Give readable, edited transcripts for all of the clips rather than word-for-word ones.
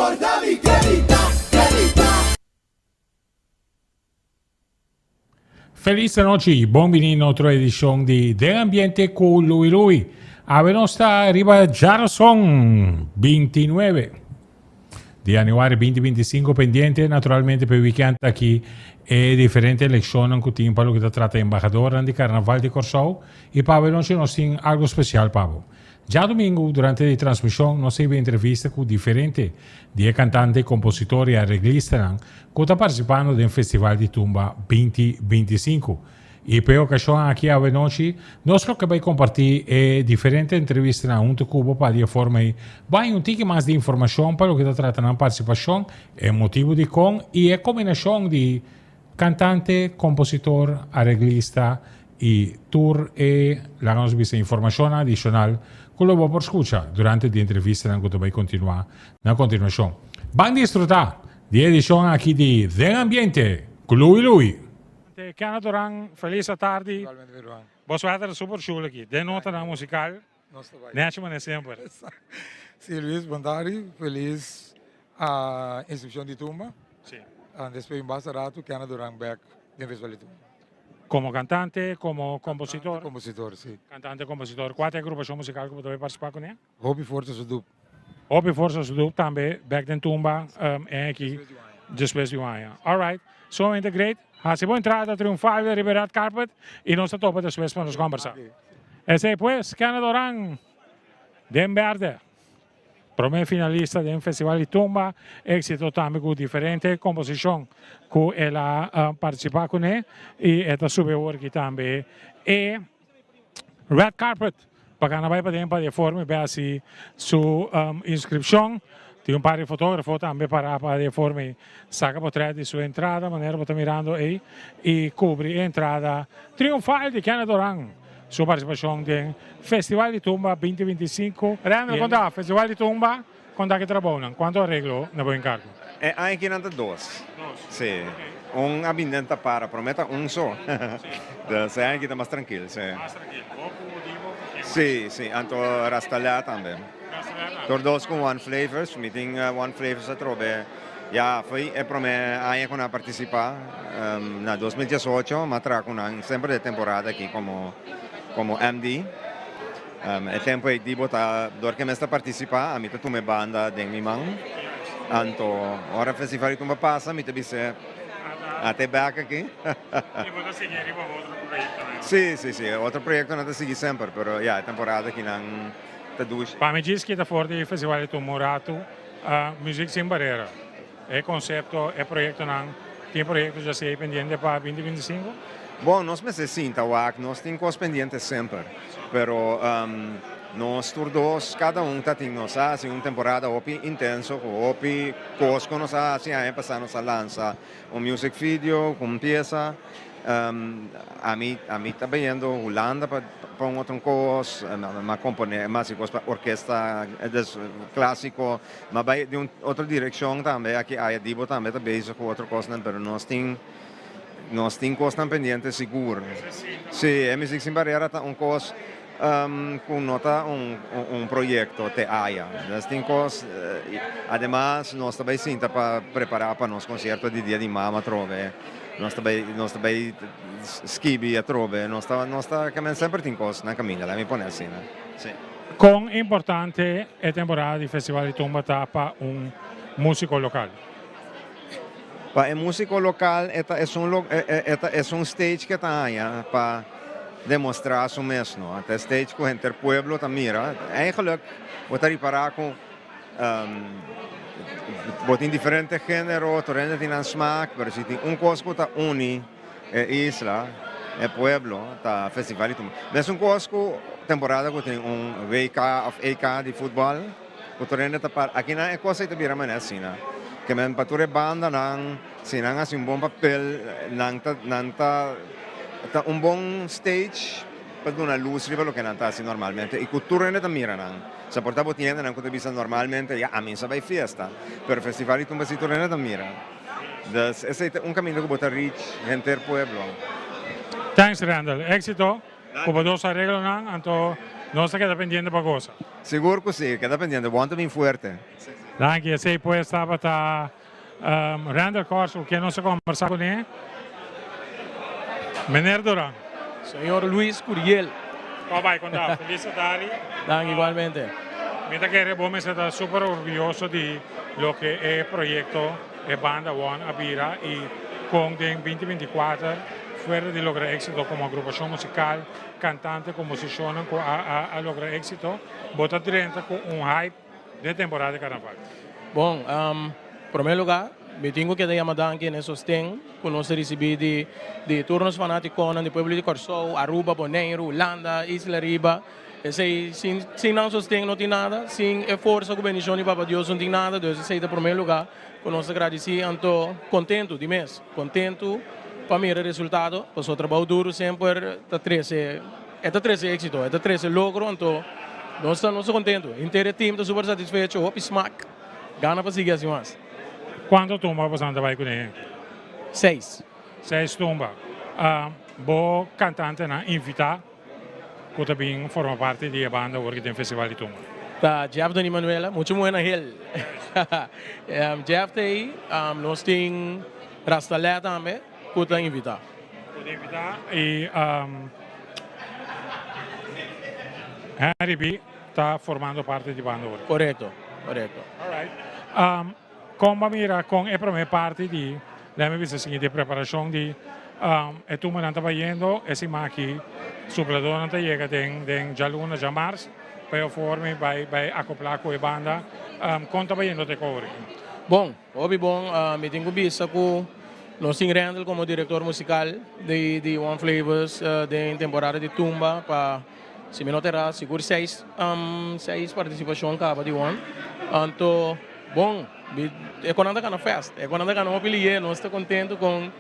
Forsa mi Kenita, Kenita. Felis anochi, bon bini na otro edishon di Den Ambiente ku Louie Louie. Awe nos ta riba djarason 29 di januari 2025 pendiente naturalmente pa e weekend aki e diferente elekshonnan ku tin pa loke ta trata embahadornan di Karnaval di Kòrsou i pa awe nochi nos tin algu spesial pa bo. Djadumingu durante di transmishon nos a hiba entrevista ku diferente di e kantante, kompositor i areglistanan ku ta partisipando den Festival di Tumba 2025. I pa e okashon aki awenochi nos lo ke bai kompartí e diferente entrevistanan huntu ku bo pa di e forma ei bai un tiki mas di informashon pa loke ta trata nan partisipashon, e motibu dikon i e kombinashon di Kantante, kompositor, areglista i tur e, laga nos bisa, informashonnan adishonal ku lo bo por skucha durante di entrevistanan ku ta bai kontinuá na kontinuashon. Ban disfrutá di e edishon aki di Den Ambiente ku Louie Louie! Kenneth Duran, felis atardi. Bo suèter ta super chul aki. Den notanan musikal, nechi manera semper. Si Luis, bon tardi. Felis inskripshon di tumba. Si. Despues di un basta ratu Kenneth Duran bek den Festival di Tumba. Komo kantante, komo kompositor? Kantante, kompositor, si. Kantante, kompositor. Kua ta e agrupashon musikal ku bo ta bai partisipá kuné? Hopi Forsa Sudup. Hopi Forsa Sudup tambe bek den tumba en aki despues di un aña. Alright, sumamente great. Hasi bo entrada triunfal riba e red carpet i nos ta topa despues pa nos kombersá. Esei pues, Kenneth Oran den berde. Prome finalista den Festival di Tumba, exito tambe cu diferente composicion cu el a participa cune y e ta subi awor aki tambe e red carpet pa gana bay paden pa di e forma y bay haci su inscripcion. Tin un par di fotografo tambe para pa di e forma y saca potret di su entrada manera bo ta mirando ey y cubri e entrada triunfal di Kenneth Oran. Su partisipashon den Festival di Tumba 2025. Randall, kon ta Festival di Tumba? Kon ta ki trabounan? Kuantu areglo na bo enkargo? E aña aki nan ta dos. Dos. Si. Un a bini den tapara, promé ta un so. Dus e aña aki ta mas trankil, si. Mas trankil. Bo ku Dibo ku ken mas? Si, si. Anto Rastalea tambe. Rastalea tambe. Tur dos ku One Flavors. Mi tin One Flavors atrobe. Ya, foi e prome aña ku nan a partisipá. Na 2018 m'a traha ku nan semper den e temporada aki komo komo MD. E tempu ei di bo ta dor ke mes ta partisipá ami ta tuma e banda den mi man. Anto ora festival di tumba pasa mi ta bis'é ata e bèk aki. I bo ta sigui riba otro proyektonan? Si, si, si. Otro proyektonan ta sigui semper, pero ya e temporada aki nan ta dushi. Pa mi djis kita for di festival di tumba un ratu. Muziek Sin Barera, e konsepto, e proyektonan, tin proyekto dja sei pendiente pa 2025? Bon, nos mester sinta wak, nos tin kos pendiente semper, pero nos tur dos, kada un ta tin nos a hasi un temporada hopi intenso ku hopi kos ku nos a hasi, aña pasá nos a lansa un music video ku un piesa. Ami ami ta bayendo Hulanda pa pa un otro kos, m'a komponé mas kos pa orkesta des klásiko, m'a bai den un otro direkshon tambe, aki aya Dibo tambe ta bezig ku otro kosnan, pero nos tin nos tin kosnan pendiente sigur. Sí, e Muziek Sin Barera ta un kos ku no ta un un proyekto te aya. Nos tin kos, ademas nos ta bai sinta pa prepará pa nos konsierto di Dia di Mama atrobe. Nos ta bai, nos ta bai skibi atrobe, nos ta, nos ta kamen semper tin kos na kaminda, laat mi pone asina, si. Kon importante e temporada di Festival di Tumba ta pa un músiko lokal? Pa e músiko lokal e ta esun lo, e ta esun stage ke ta haña pa demostrá su mes, no. Ta e stage ku henter pueblo ta mira. Eigenlijk bo ta ripará ku. Bo tin diferente género, tur hende tin nan smaak, pero si tin un kos ku ta uni e isla, e pueblo, ta Festival di Tumba. Mesun kos ku temporada ku tin un WK òf EK di futbòl, ku tur hende ta para. Akinan e kos ei ta bira manera asina. Ke men pa tur e bandanan, si nan hasi un bon papel, nan ta nan ta ta un bon stage pa duna lus riba loke nan ta hasi normalmente i ku tur hende ta mira nan. Sa por ta bo tin hendenan ku ta bisa normalmente ya ami sa bai fiesta, pero festival di tumba si tur hende ta mira. Dus esei ta un kaminda ku bo ta reach henter pueblo. Thanks Randall, éxito ku bo dos areglonan, anto nos ta keda pendiente pa gosa. Sigur ku si, keda pendiente, bon ta bin fuerte. Danki, esei pues tabata Randall Kors ku ken nos a kombersá kuné. Meneer Duran. Señor Luis Curiel. Kon bai kon ta? Felis atari. Danki igualmente. Mi ta kere bo mester ta super orguyoso di loke e proyekto e banda One a bira i kon den 2024 fuera di logra éksito komo agrupashon musikal, kantante, komposishonnan ku a logra éksito, bo ta drenta ku un hype den temporada di karnaval? Bon, promé lugá mi tin ku keda yama danki na e sosten ku nos a risibí di di tur nos fanátikonan di pueblo di Kòrsou, Aruba, Boneiru, Hulanda, Isla Riba. Esei sin sin nan sosten no tin nada, sin e forsa ku bendishon di Papa Dios no tin nada. Dus esei ta promé lugá ku nos ta gradisí. Anto kontentu di mes, kontentu pa mira e resultado, pasobra trabou duru semper ta trese. E ta trece exito, e ta trece logro, anto nos ta nos ta contento. Henter e team ta super satisfecho, hopi smak, gana pa sigui haci mas. Cuanto tumba boso ta bay cune? Seis. Seis tumba. Bo cantantenan invita cu ta bin forma parti di e banda awor ki den Festival di Tumba? Ta Jeff Dony Manuela, mucho muhe na hel. Jeff ta ey, nos tin Rasta Lè tambe cu ta invita. Cu ta invita y Henry B ta formando parti di banda ora. Corecto, corecto. Alright. Con bo a mira con e prome parti di, lemme mi bisa sigui, di preparacion di e tumbanan ta bayendo e siman aki, supladornan ta yega den den djaluna, djamars, pa e forma bay bay acopla cu e banda. Con ta bayendo te cu ora aki? Bon, Hopi bon, mi tin ku bisa ku nos tin Randall komo direktor musikal di di One Flavors den temporada di tumba pa si mi no ta erá sigur seis seis partisipashon kaba di One. Anto bon e konan ta gana fèst, e konan ta gana hopi lié, nos ta kontentu kon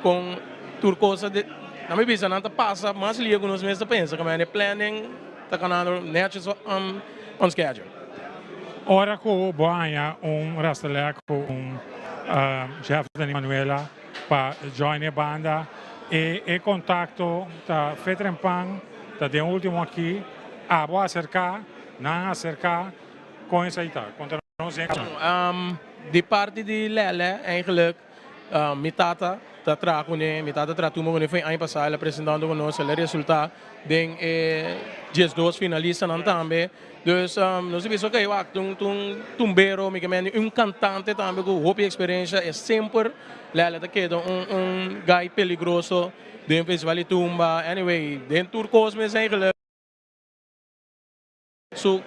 kon tur kos a nan mi bisa nan ta pasa mas lié ku nos mes ta pensa, kaminda e planning ta kanando nètjes on schedule. Ora ku bo haña un Rastelek ku un Jeff Dani Manuela pa join e banda, e e kontakto ta fe trempan, ta den ultimo aki, abo a aserká, nan a aserká, kon esei ta? Konta nos den. Di parti di Lele eigenlijk Mi tata ta traha kuné, mi tata traha tumba kuné for e aña pasá, el a presentá huntu ku nos, el a resultá den e 12 finalistanan tambe. Dus nos a bisa ok wak ta un ta un tumbero, mi ke mende un kantante tambe ku hopi eksperensha, e semper Lele ta keda un un guy peligroso den festival di tumba, anyway den tur kos mes eigenlijk. Su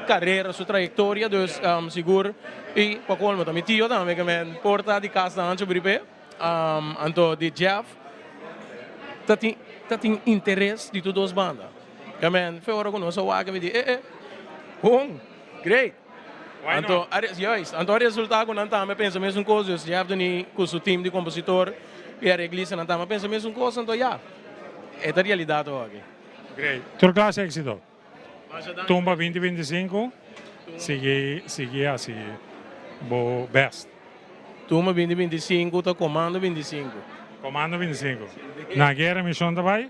carera, su trayectoria, dus sigur y pa colmo ta mi tio tambe ke men porta di cas ta hancho bri p'e, anto di Jeff ta tin ta tin interes di tur dos banda, ke men fe ora ku nos a wak mi di e e bon great anto a juist anto a resulta ku nan tambe a pensa mesun kos dus Jeff duni ku su team di compositor y areglistanan tambe a pensa mesun kos anto ya e ta realidad awor aki. Great, tur clase exito. Tumba 2025 sigui sigui hasi bo best. Tumba 2025 ta Comando 25. Comando 25. Na guera mision ta bai.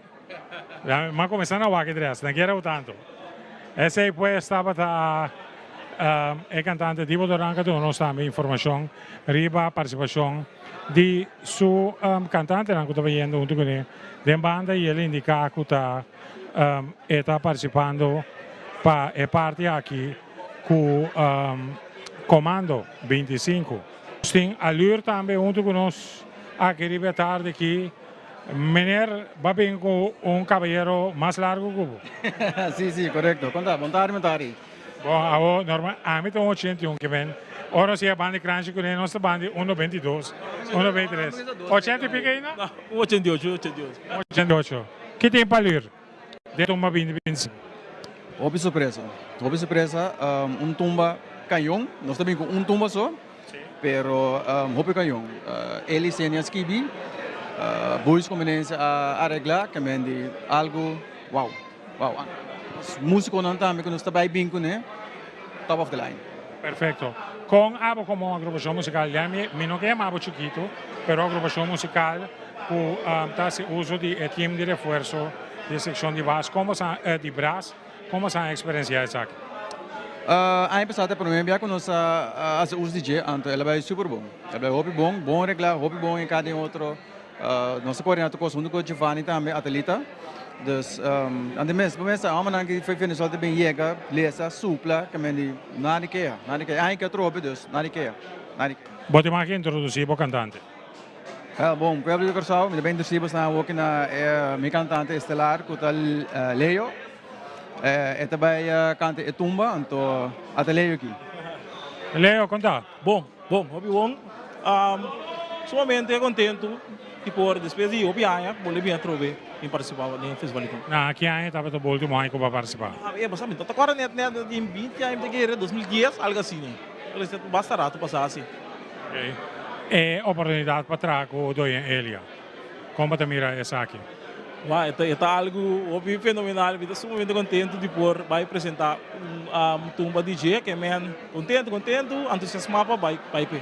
Ma comenzá na wak e dress. Na guera tanto. Esei pues tabata e cantante Dibo Doran ka duna nos tambe informacion riba participacion di su cantantenan cu ta bayendo hunto cune den banda y el a indica cu ta E ta participando pa e parti aki cu Comando 25. Nos tin Allure tambe hunto cu nos aki riba e tardi aki. Meneer ba bin cu un cabayero mas largo cu bo. Si, si, corecto. Con ta? Bon tardi, bon tardi. Bon, awo normal, ami ta un 81 ke men. Ora nos yega banda di Kranshi kuné, nos ta banda di 1.92, 1.93. 80 y piko ainda? No, un 88, un 88. Un 88. Ki tin pa lür den tumba 2025? Hopi sorpresa, hopi sorpresa. Un tumba cañon, nos ta bin ku un tumba so, pero hopi cañon. Eli Senia skibi, Boys Conveniencia a aregla, ke men di algo wow. Wow, musiconan tambe cu nos ta bay bin cune, top of the line. Perfecto. Con abo como agrupacion musical, ya mi, mi no ke yama abo chikito, pero agrupacion musical cu ta haci uso di e team di refuerzo di seccion di bas, con bo sa, di bras, con bo sa experiencia esaki? Aña pasá ta e promé bia ku nos a hasi uso di dje, anto el a bai super bon. El a bai hopi bon, bon reglá, hopi bon e kada den otro. Nos a koordiná tur kos huntu ku Giovanni tambe, Atalita. Dus, anto mes, bo mes sa, hòmbernan ki for Venezuela ta bin yega, lesa, supla, ke men di nada di keha, nada di keha. Aña ke atrobe, dus nada di keha, nada di keha. Bo tin mag introdusí bo kantante. Wel, bon, pueblo di Kòrsou, mi ta bin introdusí bosnan awoki na e mi kantante estelar ku ta Leo. E ta bai kanta e tumba, anto ata Leo aki. Leo, kon ta? Bon, bon, hopi bon. Sumamente kontentu di por despues di hopi aña bolbe bin atrobe bin partisipá den e festival di tumba. Na ki aña tabata bo ultimo aña ku bo a partisipá? E bo sa mi no ta kòrda nèt nèt den binti aña mi ta kere, 2010 algu asina. Basta ratu pasá si. E oportunidat pa traha ku Doña Elia. Kon bo ta mira esaki? Wou, e ta e ta algu hopi fenomenal. Mi ta sumamente kontentu di por bai presentá un tumba di dje. Ke men kontentu, kontentu, entusiasmá pa bai bai p'e.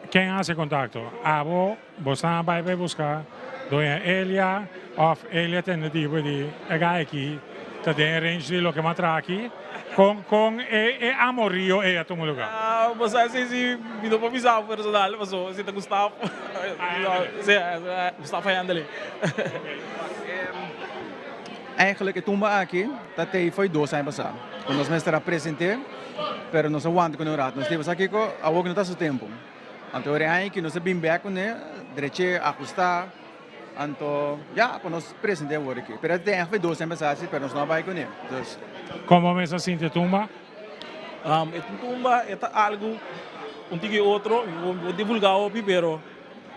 Ken hasi kontakto? Abo, bo sa bai bai buska Doña Elia òf Elia tende tipo di e gai aki ta den e range di loke mi a traha aki? Kon kon e e amorio ei a tuma luga? Bo sa si si mi no por bisa bo personal paso si ta Gustavo. Si Gustavo Hendele. Eigenlijk e tumba aki ta tei foi dos aña pasá. Ku nos mester a present'é, pero nos a wanta kuné un rato. Nos di bo sa kiko, awor ku no ta su tempu. Anto e aña aki nos a bin bèk kuné, drech'é, ahustá. Anto, ya, pa nos present'é awor aki. Pero e ta echt 2 aña pasá si, pero nos no a bai kuné. Dus. Komo mes a sinti e tumba? E tumba e ta algu un tiki otro, mi bo divulgá hopi, pero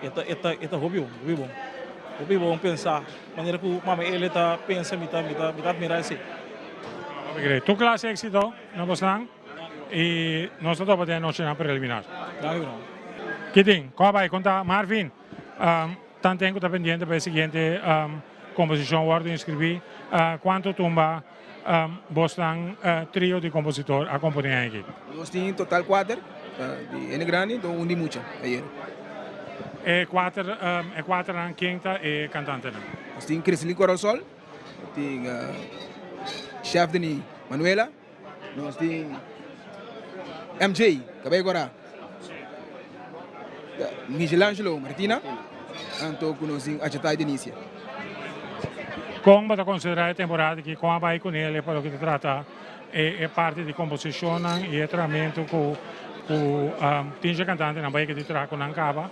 e ta e ta e ta hopi bon, hopi bon. Hopi bon pensá. Manera ku Mama Ele ta pensa mi ta mi ta mi ta atmirá esei. Hopi great. Tur klase éksito na bosnan i nos ta topa den e nochinan preliminar. Danki bro. Kitin, kua bai konta Marvin? Tanten ku ta pendiente pa e siguiente komposishon wòrdu inskribí, kuantu tumba bosnan trio di kompositor a komponé aki? Nos tin total kuater, di hende grandi i un di mucha ayer. E kuater e kuaternan ken ta e kantantenan? Nos tin Criselyn Coralsol, nos tin Shefdeny Manuela. Nos tin MJ, Cabello Corá, Michelangelo Martina, anto ku nos tin Achatai Denicia. Kon bo ta konsiderá e temporada aki? Kon a bai ku Nelly pa loke ta trata e parti di komposishonnan i e trahamentu ku ku tin dje kantantenan bai di traha ku nan kaba?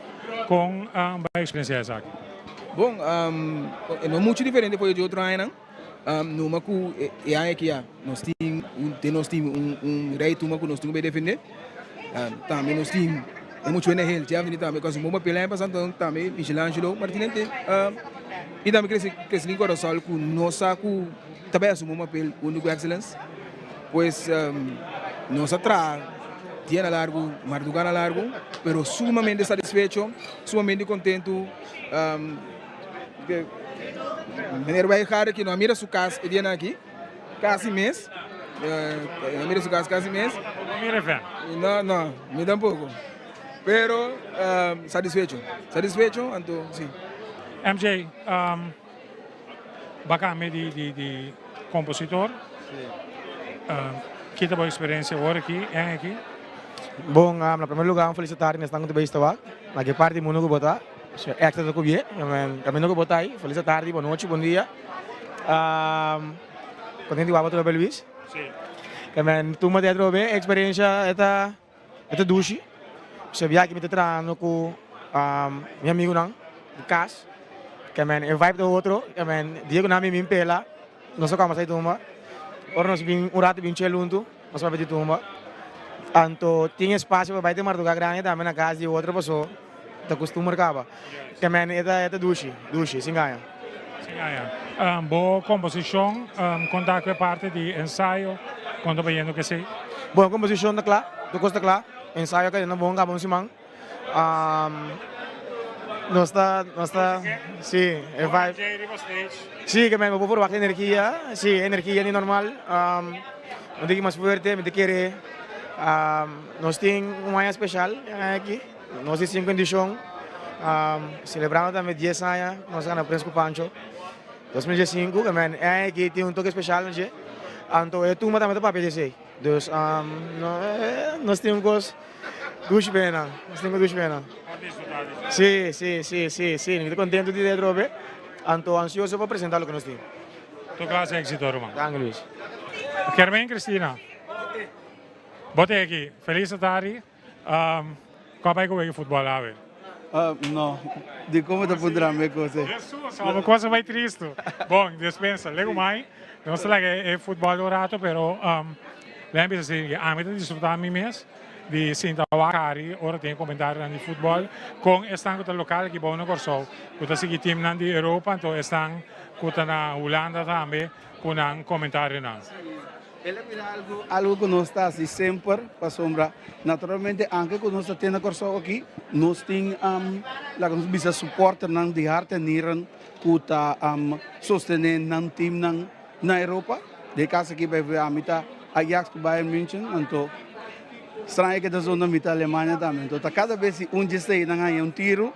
Kon bo a eksperensiá esaki? Bon, e no muchu diferente for di otro añanan. Numa ku e aña aki ya nos tin un den nos tin un un rei tuma ku nos tin ku bai defendé. Tambe nos tin e muchu hende hel Jeffrey tambe ku a su bon papel aña pasá anto tambe Michelangelo Martinez tin i tambe Creslin Corasol ku nos sa ku ta bai a su bon papel huntu ku Excellence. Pues nos a traha dia na largu marduga na largu pero sumamente satisfecho sumamente kontentu. Meneer Wijngaard aki no a mira su cas e dianan aki, casi mes, no a mira su cas casi mes. No mira fe. No, no, mi tampoco. Pero satisfecho, satisfecho, anto si. MJ, bo a cambia di compositor. Si. Ki ta bo experiencia awor aki, en aki? Bon, na primer lugar un felicita na esnan cu ta bay esta wak, na ki parti di mundo cu bo ta. So extra ta cubie, caminda cu bo ta ahi. Feliz tardi, bo nochi, bon dia. Contento di wak bo atrobe Luis. Si. Tumba di atrobe, experiencia e ta e ta dushi. So bia aki mi ta trahando cu mi amigunan di cas. E vibe ta otro. Dia cu nan a bin pela, nos a caba sa di tumba. Ora nos bin un rato bin chel hunto, nos papia di tumba. Anto tin espacio pa bai te marduga grandi tambe na cas di otro paso ta custumber caba. Te men e ta e ta dushi, dushi, sin gaña. Sin gaña. Bo composicion con ta cu e parti di ensayo con ta bayendo kesey? Bon, composicion ta cla, tur cos ta cla. Ensayo a cayendo bon caba un siman. Nos ta, nos ta, si, e vibe. Si, ke men bo por verwacht energia, si, energia ni normal. Un tiki mas fuerte, mi ta kere nos tin un aña special aki, nos di sinku edicion, celebrando tambe dies aña nos a gana Prins ku Pancho, 2015, ke men e aña aki tin un toke special na dje. Anto e tumba tambe ta papia di esei. Dus nos tin un kos dushi pena, nos tin un kos dushi pena. Si, si, si, si, si, mi ta contento di atrobe, anto ansioso pa presenta loke nos tin. Tur clase exito ruman. Danki Luis. Germain Cristina, bo ta aki, felis atari. Kua bai ku wega futbòl awe? No, dikon bo ta puntra mi e kos ei? Hesus, abo kos a bai tristu. Bon, despensa. Lego mai, nos ta laga e futbòl un rato, pero lei mi bisa si ami ta disfrutá mi mes di sinta wak hari ora tin e komentarionan di futbòl kon esnan ku ta lokal aki bou na Kòrsou ku ta sigui timnan di Europa, anto esnan ku ta na Hulanda tambe ku nan komentarionan. El a bira algu algu ku nos ta hasi semper pasobra naturalmente anke ku nos ta tene Kòrsou aki nos tin laga nos bisa supporternan di hart en nieren ku ta sostené nan teamnan na Europa. Den e kas aki bv ami ta Ajax ku Bayern München anto straño ke ta zona mi ta Alemania tambe anto ta kada bes si un dje eseinan haña un tiru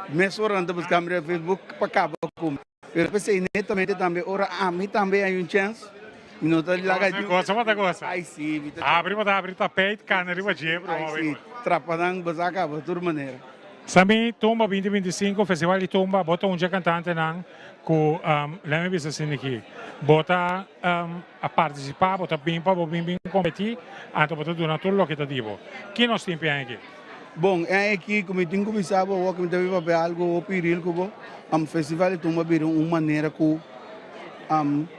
mesora nan ta buska mi riba Facebook pa kaba ku mi. Pero p'esei netamente tambe ora ami tambe hay un chèns, mi no ta laga Gosa, gosa bo ta gosa. Ai si, mi ta. Abri bo ta abri tapijt, kana riba dje, bro. Ai si, trapa nan bo sa kaba tur manera. Sami Tumba 2025, Festival di Tumba, bo ta un dje kantantenan ku lei mi bisa asina aki, bo ta a partisipá, bo ta bin pa bo bin bin kompetí, anto bo ta duna tur loke ta di bo. Ki nos tin p'e aki? Bon, e aki ku mi tin ku bisa bo awor ku mi ta bin papia algu hopi real ku bo, festival di tumba bira un manera ku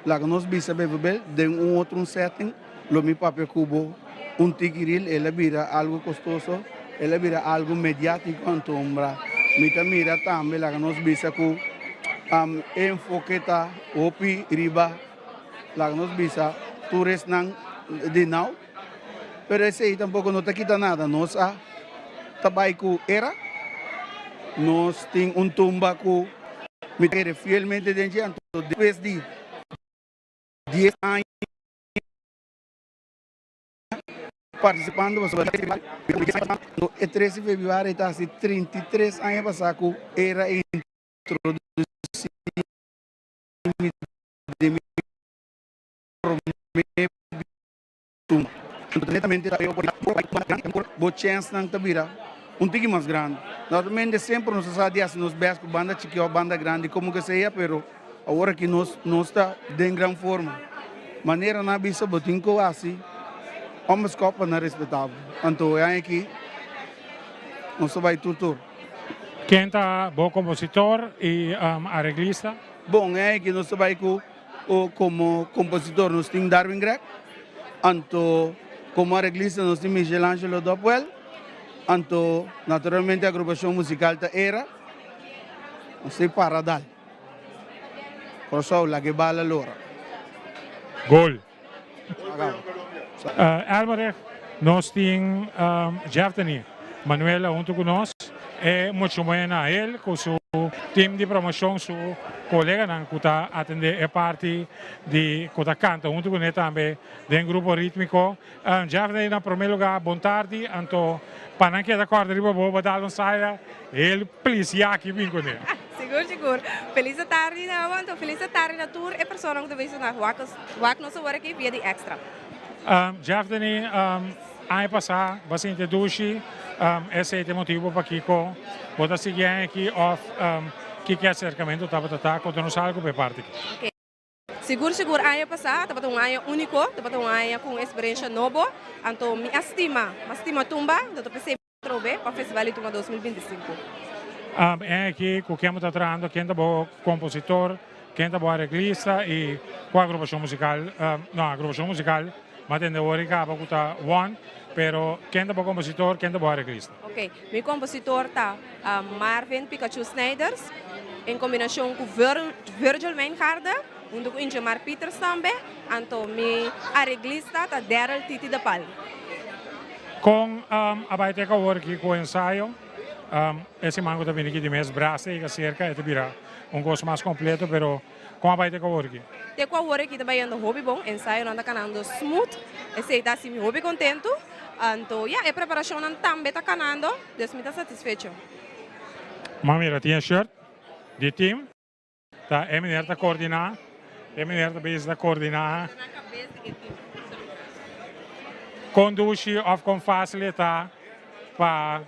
laga nos bisa bevobel den un otro un setting lo mi papia ku bo un tiki real, el a bira algu kostoso, el a bira algu mediatiko antombra mi ta mira tambe laga nos bisa ku e enfoke ta hopi riba laga nos bisa tur esnan di nau. Pero esei tampoco no ta kita nada. Nos a ta bai cu era. Nos tin un tumba cu mi ta kere fielmente den dje. Anto despues di dies aña participando e tres di februari ta hasi 33 aña pasa cu era a introduci mi den mi prome Tuma. Anto netamente ta e oportunidat bo chènsnan ta bira un tiki mas grandi. Naturalmente semper nos a sa di hasi nos bèst ku banda chiki òf banda grandi komo ke sea pero awor aki nos nos ta den gran forma. Manera nan a bisa bo tin ku hasi òmeskòp pa nan respetá bo. Anto e aña aki nos ta bai tur tur. Ken ta bo kompositor i areglista? Bon, e aña aki nos ta bai ku. O komo kompositor nos tin Darwin Gregg, anto komo areglista nos tin Michelangelo Dopwell, anto naturalmente agrupashon musikal ta Era, nos tin Paradal. Kòrsou, laga e bala lora. Gol. Elmerich, nos tin Jeftany Manuela hunto ku nos. E mucho moe na el ku su team di promoshon, su koleganan ku ta atende e parti di ku ta kanta hunto kuné tambe den grupo ritmiko. Jeftany na prome luga bon tardi, anto pa nan keda kòrda riba bo, bo dal un saya el plis yaki bin kuné. Sigur sigur. Felis atardi na bo anto felis atardi na tur e persona ku ta bisa na wak nos awor aki via di Extra. Jeftany, Aña pasá bo a sinti dushi, esei ta e motibu pakiko bo ta sigui aña aki òf kiko e aserkamentu tabata ta? Konta nos algu pa e parti aki. Ok. Sigur sigur aña pasá tabata un aña úniko, tabata un aña ku un eksperensha nobo, anto mi a stima, mi a stima tumba, anto ta p'esei mi a trobe pa Festival di Tumba 2025. Aña aki ku ken bo ta trahando, ken ta bo kompositor, ken ta bo areglista i kua agrupashon musikal, no agrupashon musikal Ma tende ora i kaba ku ta one, pero ken ta bo kompositor, ken ta bo areglista? Ok, mi kompositor ta Marvin Pikachu Snijders en kombinashon ku Virgil Wijngaarde huntu ku Ingemar Pieters tambe, anto mi areglista ta Daryl Titi de Palm. Kon a bai te awor aki ku ensayo? E siman ku ta bini aki di mes brasa yega serka e ta bira un kos mas kompleto, pero Kon a bai te ku awor aki? Te ku awor aki ta bayendo hopi bon, ensayonan ta kanando smooth, esei ta hasi mi hopi kontentu. Anto ya, e preparashonnan tambe ta kanando, dus mi ta satisfecho. M'a mira tin e shirt di team, ta e meneer ta koordiná, e meneer ta bezig ta koordiná. Ta na kabes di e Kon dushi òf kon fásil e ta pa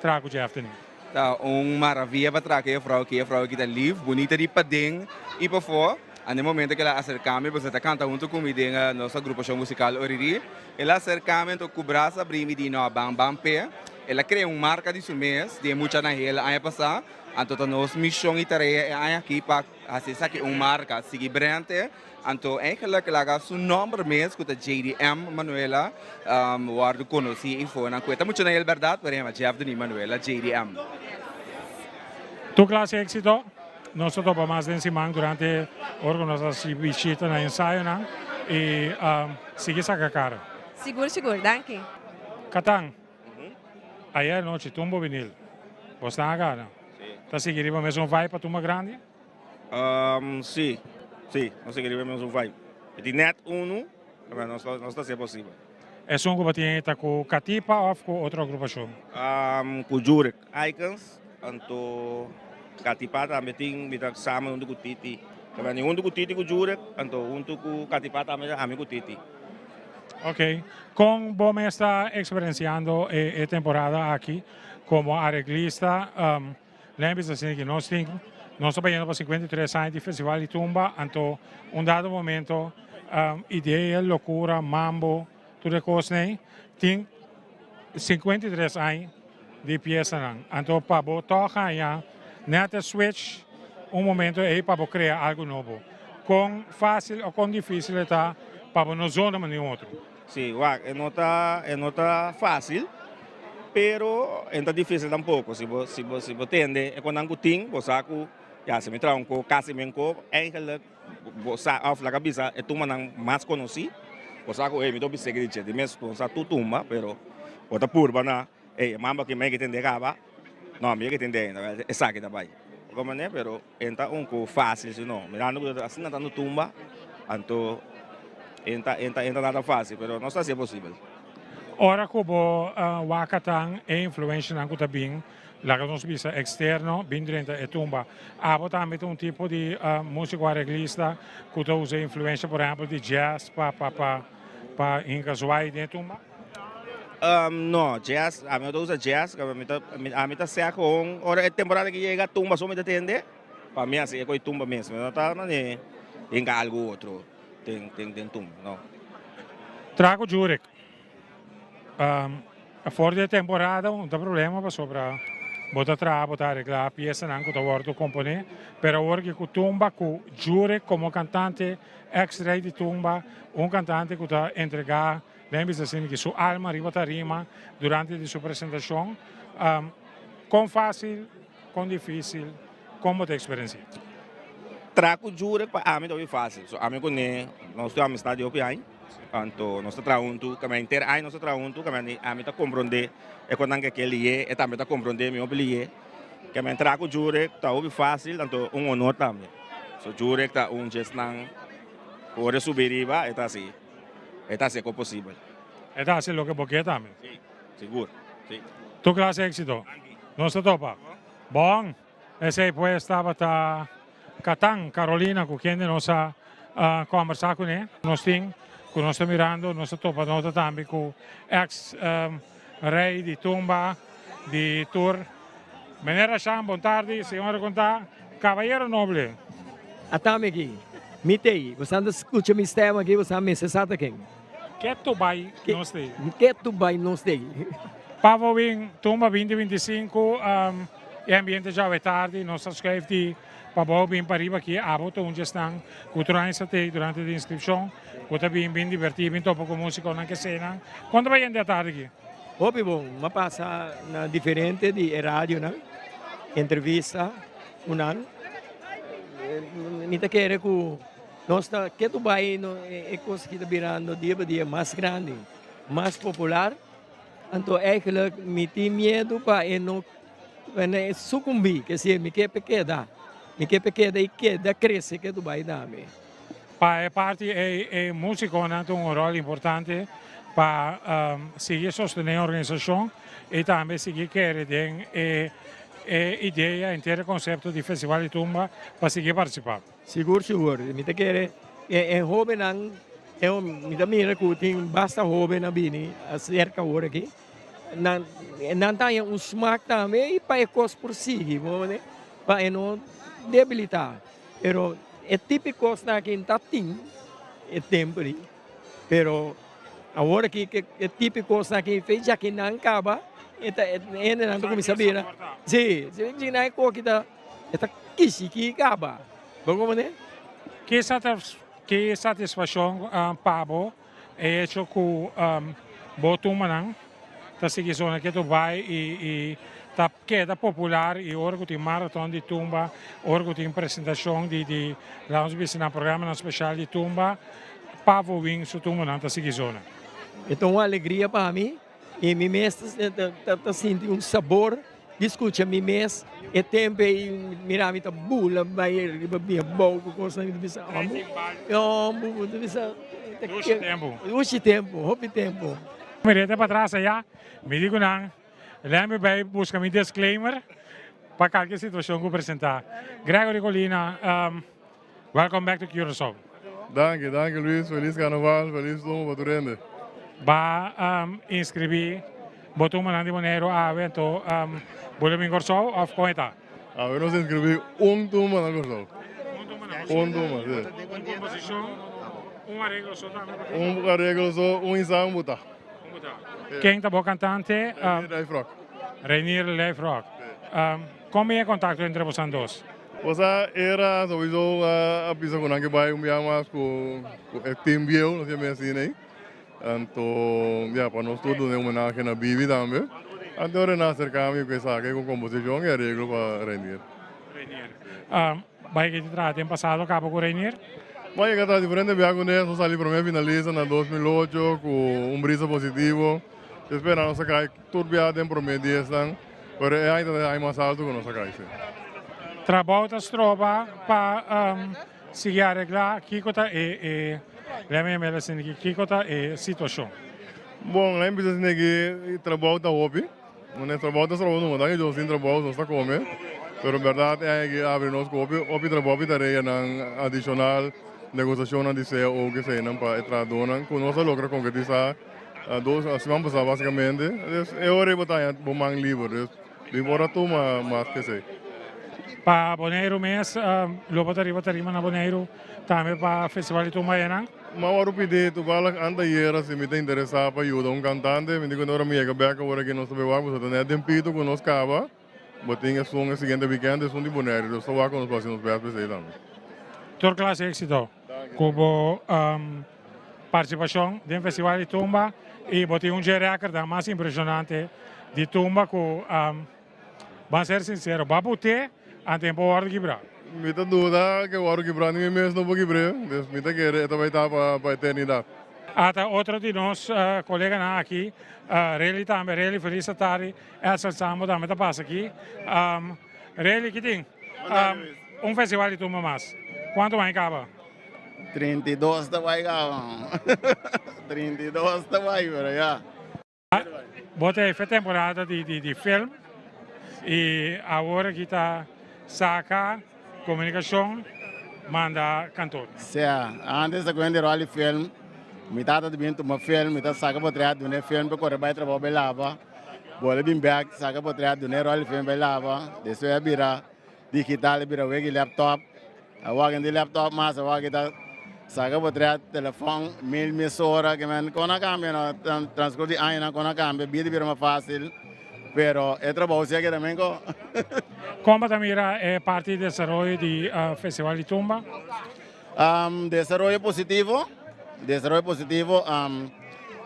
traha ku Jeftany? Ta un maravia pa traha ku e vrouw aki. E vrouw aki ta lif, bunita di paden i pafó. Anda e momento ku el a aserká mi, pasobra e ta kanta huntu ku mi den nos agrupashon musikal Oriri. El a aserká mi anto ku brasa abrí mi di, No, ban ban p'e. El a krea un marka di su mes di e muchanan hel aña pasá. Anto ta nos mishon i tarea e aña aki pa hasi esaki un marka, sigui brente. Anto eigenlijk laga su nomber mes ku ta JDM Manuela wòrdu konosí i fonan ku e ta mucha na el bèrdat pero e yama Jeff Denis Manuela JDM. Tur klase éksito. Nos ta topa mas den siman durante ora ku nos ta hasi bishita na ensayonan i sigui saka kara. Sigur sigur, danki. Katan, ayer anochi tumbo vinil. Bo stan a gana. Ta sigui riba mesun vibe pa tumba grandi? Sí, sí, nos ta riba e mesun vibe. E tin nèt unu, pero nos nos ta hasié posibel. Esun ku bo tin ta ku Katipa òf ku otro agrupashon? Ku Jurek Icons, anto Katipa tambe tin, mi ta samen huntu ku Titi. Ta bini huntu ku Titi ku Jurek, anto huntu ku Katipa tambe ami ku Titi. Ok, kon bo mes ta eksperensiando e temporada aki komo areglista? Len bisa asina ki nos tin, nos ta bayendo pa 53 aña di Festival di Tumba, anto un dado momento idea, locura, mambo, tur e cosnan tin 53 aña di piesanan. Anto pa bo toch haña net e switch un momento ey pa bo crea algo nobo. Con facil o con dificil e ta pa bo no zona manera un otro? Sí, wak, e no ta, e no ta fácil, pero e no ta difícil tampoco. Si bo, si bo, si bo tende e konan ku tin, bo sa ku, ya, si mi traha un ko, kasi men ko, eigenlijk bo sa, òf laga bisa e tumbanan mas konosí, bo sa ku, ey, mi ta hopi seki di dje, di mes bo sa tur tumba, pero bo ta purba na, ey, e mamba aki mi a yega tende kaba, no, mi a yega tende ainda, esaki ta bai. Bo manera, pero e no ta un ku fácil si no. Mirando ku asina tantu tumba, anto e no ta, e no ta, e no ta nada fácil, pero nos ta hasi e posibel. Ora ku bo wak atan e influenshanan ku ta bin, laga nos bisa eksterno, bin drenta e tumba. Abo tambe ta un tipo di músiko areglista ku ta usa influensha por ehèmpel di jazz pa pa pa pa hinka zwai den e tumba? No, jazz, ami no ta usa jazz, ami ta, ami ta sea con ora e temporada ki yega tumba so mi ta tende, pa mi asi e coi tumba mes, mi no ta mane hinka algo otro den den den tumba, no. Trago Jurek, For di e temporada un ta problema pasobra bo ta traha, bo ta aregla piesanan ku ta wòrdu komponé, pero awor ki ku tumba ku Jurek komo kantante, ex rei di tumba, un kantante ku ta entregá Den bisa asina ki su alma riba tarima durante di su presentacion. Con facil, con dificil, con bo ta experiencia? Traha cu Jurek pa ami ta hopi facil. So ami cu ne nos tin amistad di hopi aña. Anto nos ta traha huntu, kamba henter aña nos ta traha huntu, kamba ami ta comprende e cosnan ke ke liye, e tambe ta comprende mi hopi liye. Kamba traha cu Jurek ta hopi facil, anto un honor tambe. So Jurek ta un djesnan cu ora e subi riba e ta asi. E ta hasi e kos posibel. E ta hasi loke bo ke tambe. Si, sigur. Si. Tur klase éksito. Nos ta topa. Bon, esei pues tabata Katan Carolina ku kende nos a kòmbersá kuné. Nos tin ku nos ta mirando, nos ta topa nota tambe ku eks rei di tumba di tur. Meneer Rashan, bon tardi. Señora kon ta? Kabayero noble. Atami aki. Mi t'ei. Bosan ta skucha mi stèm aki, bosan mester sa ta ken. Ketu bai nos t'ei. Ketu bai nos t'ei. Pavo Win, Tumba 2025, e ambiente djawe tardi, nos ta schuif di pabou bin pariba aki, abo ta un djesnan ku tur aña sa t'ei durante di inskripshon, ku ta bin bin divertí, bin topa ku músikonan ke senan. Kon ta bai hende atardi aki? Hopi bon, m'a pasa na diferente di e radionan, entrevista ku nan. Mi ta kere ku nos ta ketu bai e kos aki ta birando dia pa dia mas grandi, mas popular. Anto eigenlijk mi tin miedu pa e no sukumbí, ke si mi ke pa e keda, mi ke pa e keda i keda krese ketu bai tambe. Pa e parti ei e músikonan ta un ròl importante pa sigui sostené e organisashon i tambe sigui kere den e idea, henter e konsepto di Festival di Tumba pa sigui partisipá. Sigur sigur, mi ta kere e hóbennan. Eu mi ta mira ku tin basta hoben a bini aserka awor aki. Nan nan ta haña un smak tambe i pa e kos por sigui, bo mane, pa e no debilitá. Pero e tipo di kosnan aki ta tin e tempu di, pero awor aki ke e tipo di kosnan aki fe djaki nan kaba e ta e hendenan ta kuminsá bira, si, si djaki nan e koki ta e ta kishiki kaba, bo mane. Ki Ki satisfakshon pa bo e hecho ku bo tumbanan ta sigui zona ketu bai i ta keda popular i ora ku tin maraton di tumba, ora ku tin presentashon di laga nos bisa nan programanan speshal di tumba, Pavo Win su tumbanan ta sigui zona. E ta un alegria pa mi I mi mes ta sinti un sabor di skucha mi mes e tempu ei mira mi ta bula bai riba mi abou ku kosnan mi ta bisa amo amo mi ta bisa Dushi tempu. Dushi tempu hopi tempu. Mi rete patras aya mi di ku nan lei mi bai buska mi disclaimer pa kalke situashon ku presenta. Gregory Colina Welcome back to Curaçao. Danki, danki Luis, felis karnaval, felis tumba pa tur hende. Ba inscribi bo tumbanan di Boneiru awe anto bo lo bin Kòrsou òf kon e ta? Awe nos inscribi un tumba na Kòrsou. Un tumba na Kòrsou. Un tumba, si. Un komposishon, un areglo so tambe bo tin? Un areglo so, un insan bo ta. Un bo ta. Ken ta bo kantante? Reinier Lijfrock. Reinier Lijfrock. Kon bin e kontakto entre bosan dos? Bosa era souiso a bisa ku nan ke bai un bia mas ku e team bieu, nos yama asina ei. Anto ya pa nos tur duna e homenahe na Bibi tambe. Anto Rene a aserka mi ku esaki ku komposishon i areglo pa Reinier. Reinier. Bai ke ti traha den pasado kaba ku Reinier? Bai a traha diferente bia kuné, nos a sali prome finalista na 2008 ku un brisa positivo. Despues nan nos a kai tur bia den prome diesnan. Pero e aña ta e aña mas alto ku nos a kai, si. Trabou ta stroba pa sigui areglá kiko ta e e lèmi e mele sinti ki kiko ta e situashon. Bon, lèmi bisa sinti ki trabou ta hopi. Mane trabou ta stroba numa, tanke djos tin trabou nos ta kome. Pero bèrdat e aña aki a abri nos ku hopi hopi trabou, hopi tareanan adishonal, negosiashonnan di cao keseinan pa e trahadónan ku nos a logra konkretisá. Dos siman pasá básicamente. Dus e ora ei bo ta haña bo man liber. Dus mi por a tuma mas ke esei. Pa Boneiru mes lo bo ta riba tarima na Boneiru tambe pa Festival di Tumba enan? Mi a wòrdu pidi toevallig anteayer si mi ta interesá pa yuda un kantante. Mi di ku ora mi yega bèk awor aki nos ta bai wak pasobra ta nèt den pito ku nos kaba. Bo tin esun e siguiente weekend esun di Boneiru. Dus ta wak ku nos por hasi nos bèst pa esei tambe. Tur klase éksito ku bo Partisipashon den Festival di Tumba i bo tin un dje rèkòrdnan mas impreshonante di tumba ku ban ser sinsero bo a but'é antes bo wòrdu kibrá. Mi ta duda ke wòrdu kibrá ni mi mes no por kibr'é, dus mi ta kere e ta bai ta pa eternidat. Ata otro di nos koleganan aki, Rely tambe, Rely felis atardi, Edsel Sambo tambe ta pasa aki. Rely ki tin? Un festival di tumba mas, kuantu aña kaba? 32 ta bai kaba. 32 ta bai, pero ya. Bo ta efe temporada di di di film y awor aki ta saca comunicacion manda kantoor. Sea, antes ta cuenta rol di film, mi tata ta bin tuma film, mi ta saca potret duna e film pa corre bai trabao bai lava, bolbe bin bek saca potret duna e rol di film bai lava, despues a bira digital, a bira weki laptop. Awor di laptop mas awor ki ta saka bo tret telefon mil mesora ke men kon a kambia no transcurso di añanan kon a kambia bida bira mas facil pero e trabou si a keda men ko. Kon bo ta mira e parti di desaroyo di festival di tumba? Desaroyo positivo desaroyo positivo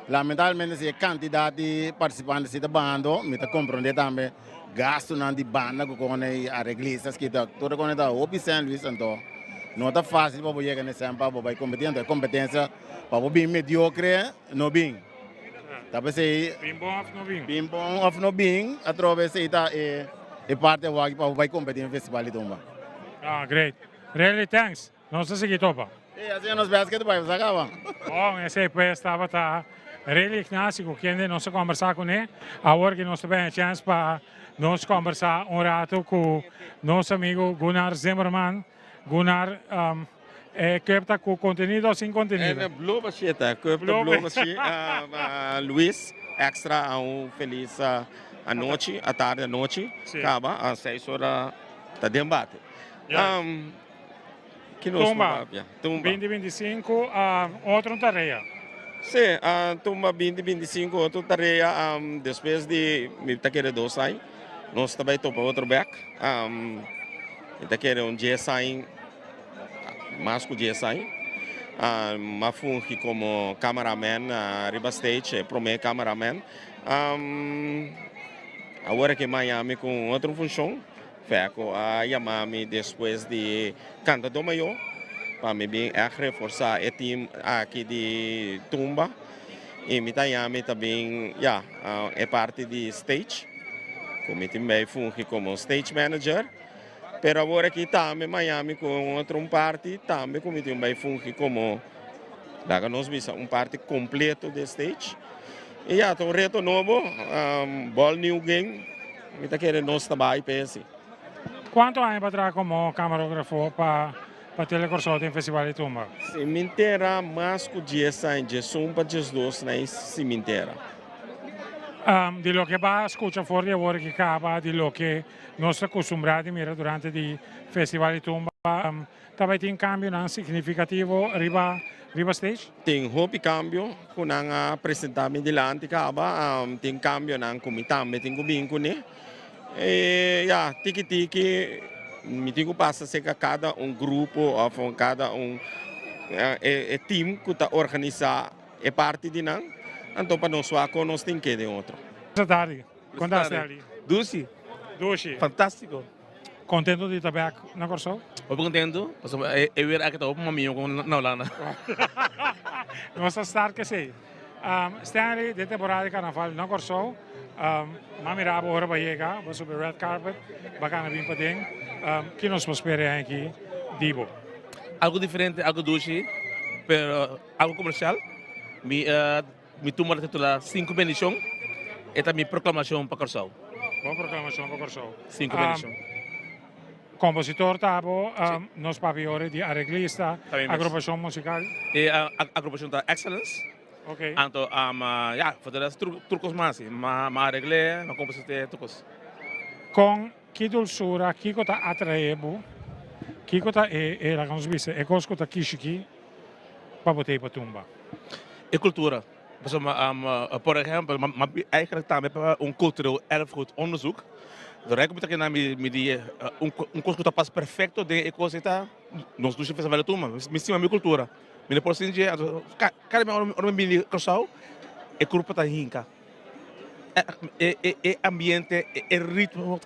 lamentablemente si e kantidat di partisipante si ta bahando mi ta kompronde tambe. Gastunan di banda ku kone i areglistas kita tur e kone ta hopi sèn Luis anto no ta fásil pa bo yega na e sèn pa bo bai kompetí anto e kompetensia pa bo bin mediokre no bin ta p'esei Bin bon òf no bin? Bin bon òf no bin atrobe esei ta e e parti awor aki pa bo bai kompetí na festival di tumba. Ah great really thanks. Nos ta sigui topa. E asina nos bes ke ta bai sa kaba. Bon, esei pues tabata Rely Ignacio ku kende nos a kombersá kuné. Awor ki nos ta bini e chèns pa nos kombersá un ratu ku nos amigu Gunnar Zimmerman. Gunnar, E cup ta cu contenido o sin contenido? E blo bashi ta, cup ta blo bashi. Luis, extra a un feliz anochi, atardi anochi, caba a seis ora ta den bate. Ki nos Tumba, papia? Tumba. 2025, otro tarea. Sí, tumba 2025, otro tarea. Despues di, mi ta kere dos aña, nos ta bai topa otro bek. Mi ta kere un dies aña, mas ku dies aña. M'a fungi komo cameraman riba stage, e prome cameraman. Awor aki Miami ku un otro funshon. Feco a yama mi despues di Cantador Mayor pa mi bin ègt reforsá e team aki di tumba i mi ta yami ta bin ya e parti di stage ku mi tin bai fungi komo stage manager pero awor aki tambe mi a yami ku un otro un parti tambe ku mi tin bai fungi komo laga nos bisa un parti kompleto di e stage i ya ta un reto nobo ball new game. Mi ta kere nos ta bai p'e si. Kuantu aña bo a traha komo kamarografo pa pa Tele Kòrsou den Festival di Tumba? Si mi ntera mas ku dies aña, diesun pa diesdos na e si mi ntera. Di loke bo a skucha for di awor ki kaba di loke nos ta kustumbrá di mira durante di Festival di Tumba, Ta bai tin kambionan signifikativo riba riba stage? Tin hopi kambio ku nan a presentá mi dilanti kaba. Tin kambionan ku mi tambe tin ku bin kuné. E ya, tiki tiki mi tin ku pasa serka kada un grupo òf kada un e team ku ta organisá e parti di nan, anto pa nos wak kon nos tin ke den otro. Buenas tardi. Kon ta Stanley? Dushi. Dushi. Fantástiko. Contento di ta bek na Kòrsou? Hopi contento, pasobra e weer aki ta hopi mas mihó ku na Hulanda. Nos ta start k'esei. Stanley, den temporada di karnaval na Kòrsou, m'a mira bo ora bo a yega, bo a subi red carpet, bo a gana bin paden. Ki nos por spera e aña aki di bo? Algo diferente, algo dushi, pero algo komersial. Mi Mi tumba ta titulá Sinku Bendishon. E ta mi proklamashon pa Kòrsou. Bo proklamashon pa Kòrsou. Sinku bendishon. Kompositor ta bo, nos papia ora di areglista, agrupashon musikal. E agrupashon ta Excellence. Ok. Anto, ya, for de rest tur kos mas. Mi a aregl'é, mi a komposit'é, tur kos. Kon, ki dulsura, kiko ta atraé bo? Kiko ta e, e laga nos bisa, e kos ku ta kishikí pa bo ta ei pa tumba? E kultura. Pasobra, por ehèmpel, mi eigenlijk tambe pa un cultureel erfgoed onderzoek. Dor ku mi ta keda mi di un kos ku ta pas perfekto den e kos ei ta nos dushi festival di tumba. Mi stima mi kultura. Mi no por sin dje. Anto kada bes ora mi bini Kòrsou e kurpa ta hinka. E ambiente, e ritmo,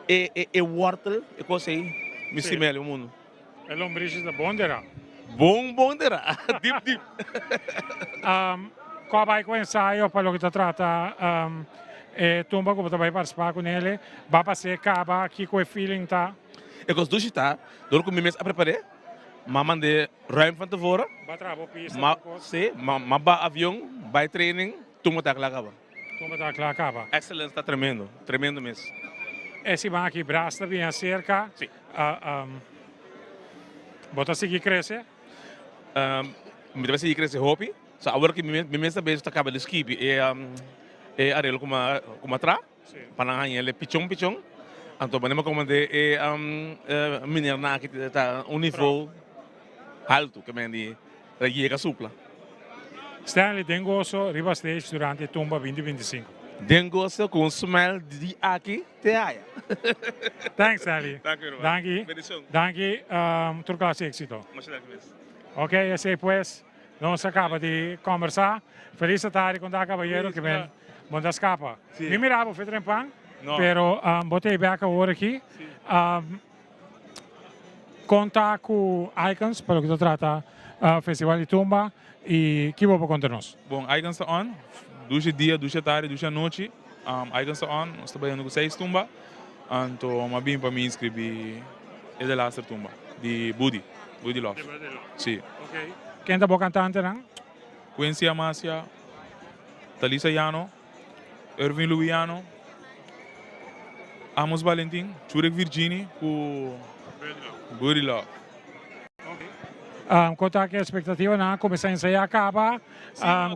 e wòrtel, e kos ei mi stima el mundu. E lombrishi ta bon dera. Bon bon dera, dip dip. Kua bai ku ensayo pa loke ta trata e tumba ku bo ta bai partisipá ku nele? Ba pas'é kaba? Kiko e feeling ta? E kos dushi ta, dor ku mi mes a prepar'é, m'a mand'é ruim van tevoren. Ba traha bo pista tur kos. Sí, m'a ba avion, bai training, tumba ta kla kaba. Tumba ta kla kaba. Excellence ta tremendo, tremendo mes. E siman aki Bras ta bin aserka. Sí. Bo ta sigui krese? Mi ta sigui krese hopi. So awor ki mi mes ta bezig ta kaba di skibi e e arreglo ku mi a traha pa nan haña el pichon pichon. Anto manera mi a komand'é e menernan aki ta un nivo haltu ke men di Ta yega supla. Stanley den goso riba stage durante Tumba 2025. Den goso ku un smile di aki te aya. Thanks Stanley. Danki mi ruman. Danki. Bendicion. Danki tur klase exito. Masha danki mes. Ok esey pues nos a caba di combersa. Feliz tardi con ta cabayero ki men bo ta scapa. Mi mira bo fe trempan pero bo ta e bek awor aki. Konta ku Icons pa loke ta trata Festival di Tumba i ki bo por konta nos? Bon, Icons ta on, dushi dia, dushi atardi, dushi anochi. Icons ta on, nos ta bayendo ku seis tumba. Anto m'a bin pa mi inscribi e de laster tumba di Budi, Budi Love. Si. Ken ta bo kantantenan? Quincy Amasia, Talisa Yano. Ervin Luiano, Amos Valentin, Churek Virgini ku Buddy Love. Kon ta ku espektativanan a kuminsá ensayá kaba?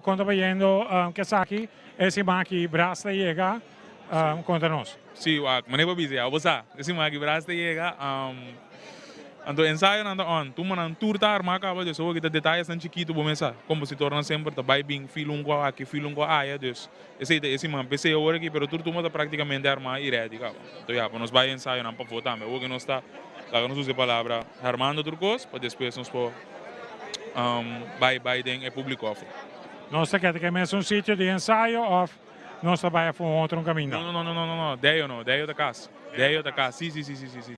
Kon ta bayendo ku esaki? E siman aki Bras ta yega, konta nos. Sí, wak, manera bo bisa ya, bo sa, e siman aki Bras ta yega. Anto ensayonan ta on, tumbanan tur ta armá kaba, dus awor ki ta detayesnan chikitu bo mes sa. Kompositornan semper ta bai bin fil un ku aki, fil un ku aya, dus esei ta e siman. P'esei awor aki, pero tur tumba ta praktikamente armá i rèdi kaba. Anto ya, pa nos bai ensayonan pafó tambe. Awor ki nos ta, laga nos usa e palabra, harmando tur kos, pa despues nos por bai bai den e públiko afó. Nos ta keda ku e mesun sitio di ensayo òf nos ta bai afó un otro kaminda? No, no, no, no, no, no, Deyo no, Deyo ta kas. Deyo ta kas, sí, sí, sí, sí, sí, sí.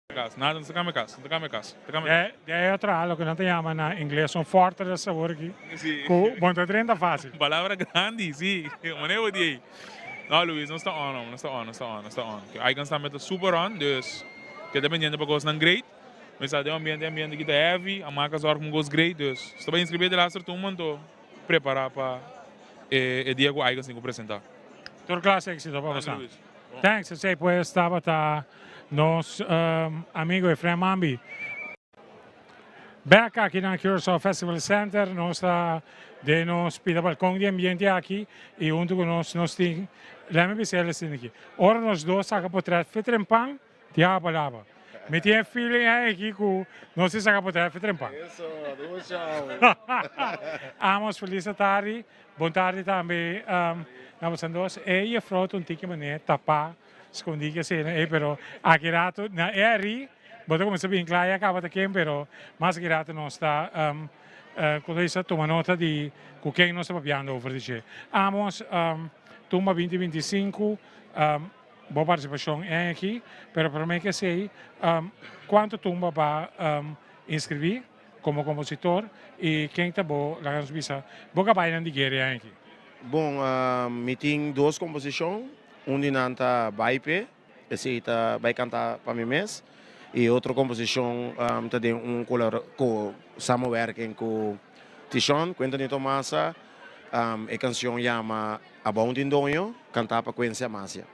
Kas, nada, nos ta kambia kas, nos ta kambia kas, ta kambia kas. Deyo a traha loke nan ta yama na ingles un fortress awor aki, Sí. ku bo no ta drenta fásil. Palabra grandi, sí, manera bo di ei. No, Luis, nos ta on, hombre, nos ta on, nos ta on, nos ta on. Icons tambe ta super on, dus keda pendiente pa kosnan great. Mi sa den ambiente, ambiente ki ta heavy, a maka zorg un kos great, dus si ta bai inscribi e delaster tumba, anto prepara pa e dia ku Icons tin ku presenta. Tur clase exito pa boso. Thanks, esey pues tabata nos amigo Efrem Mambi. Bek aki na Curaçao Festival Center, nos ta den nos pida balkon di ambiente aki y hunto cu nos nos tin, lemme bisa el esaki aki, ora nos dos saca potret fitren pan, Diablo palabra. Mi tin e feeling aki ku nos tin saka potrèt fi trempa. Eso, dushau. Amos, felis tardi. Bon tardi tambe na boso dos. E juffrouw ta un tiki manera tapá, skondí ke asina ei, pero aki rato na e arí bo ta kuminsá bin kla ya kaba ta ken, pero mas aki rato nos ta ku ta tuma nota di ku ken nos ta papiando over di dje. Amos, tumba binti 25. Bo partisipashon en aki, pero promé ke esei, kuantu tumba ba inskribí komo kompositor i ken ta bo, laga nos bisa, bo kabaynan di guera en aki? Bon, mi tin dos komposishon, un di nan ta Bai P'e, esei ta bai kanta pa mi mes, i e otro komposishon ta den un samenwerking ku Tishon, Quentin Tomasa, e kanshon yama. Abou tin doño, kantá pa Quincy Amasia.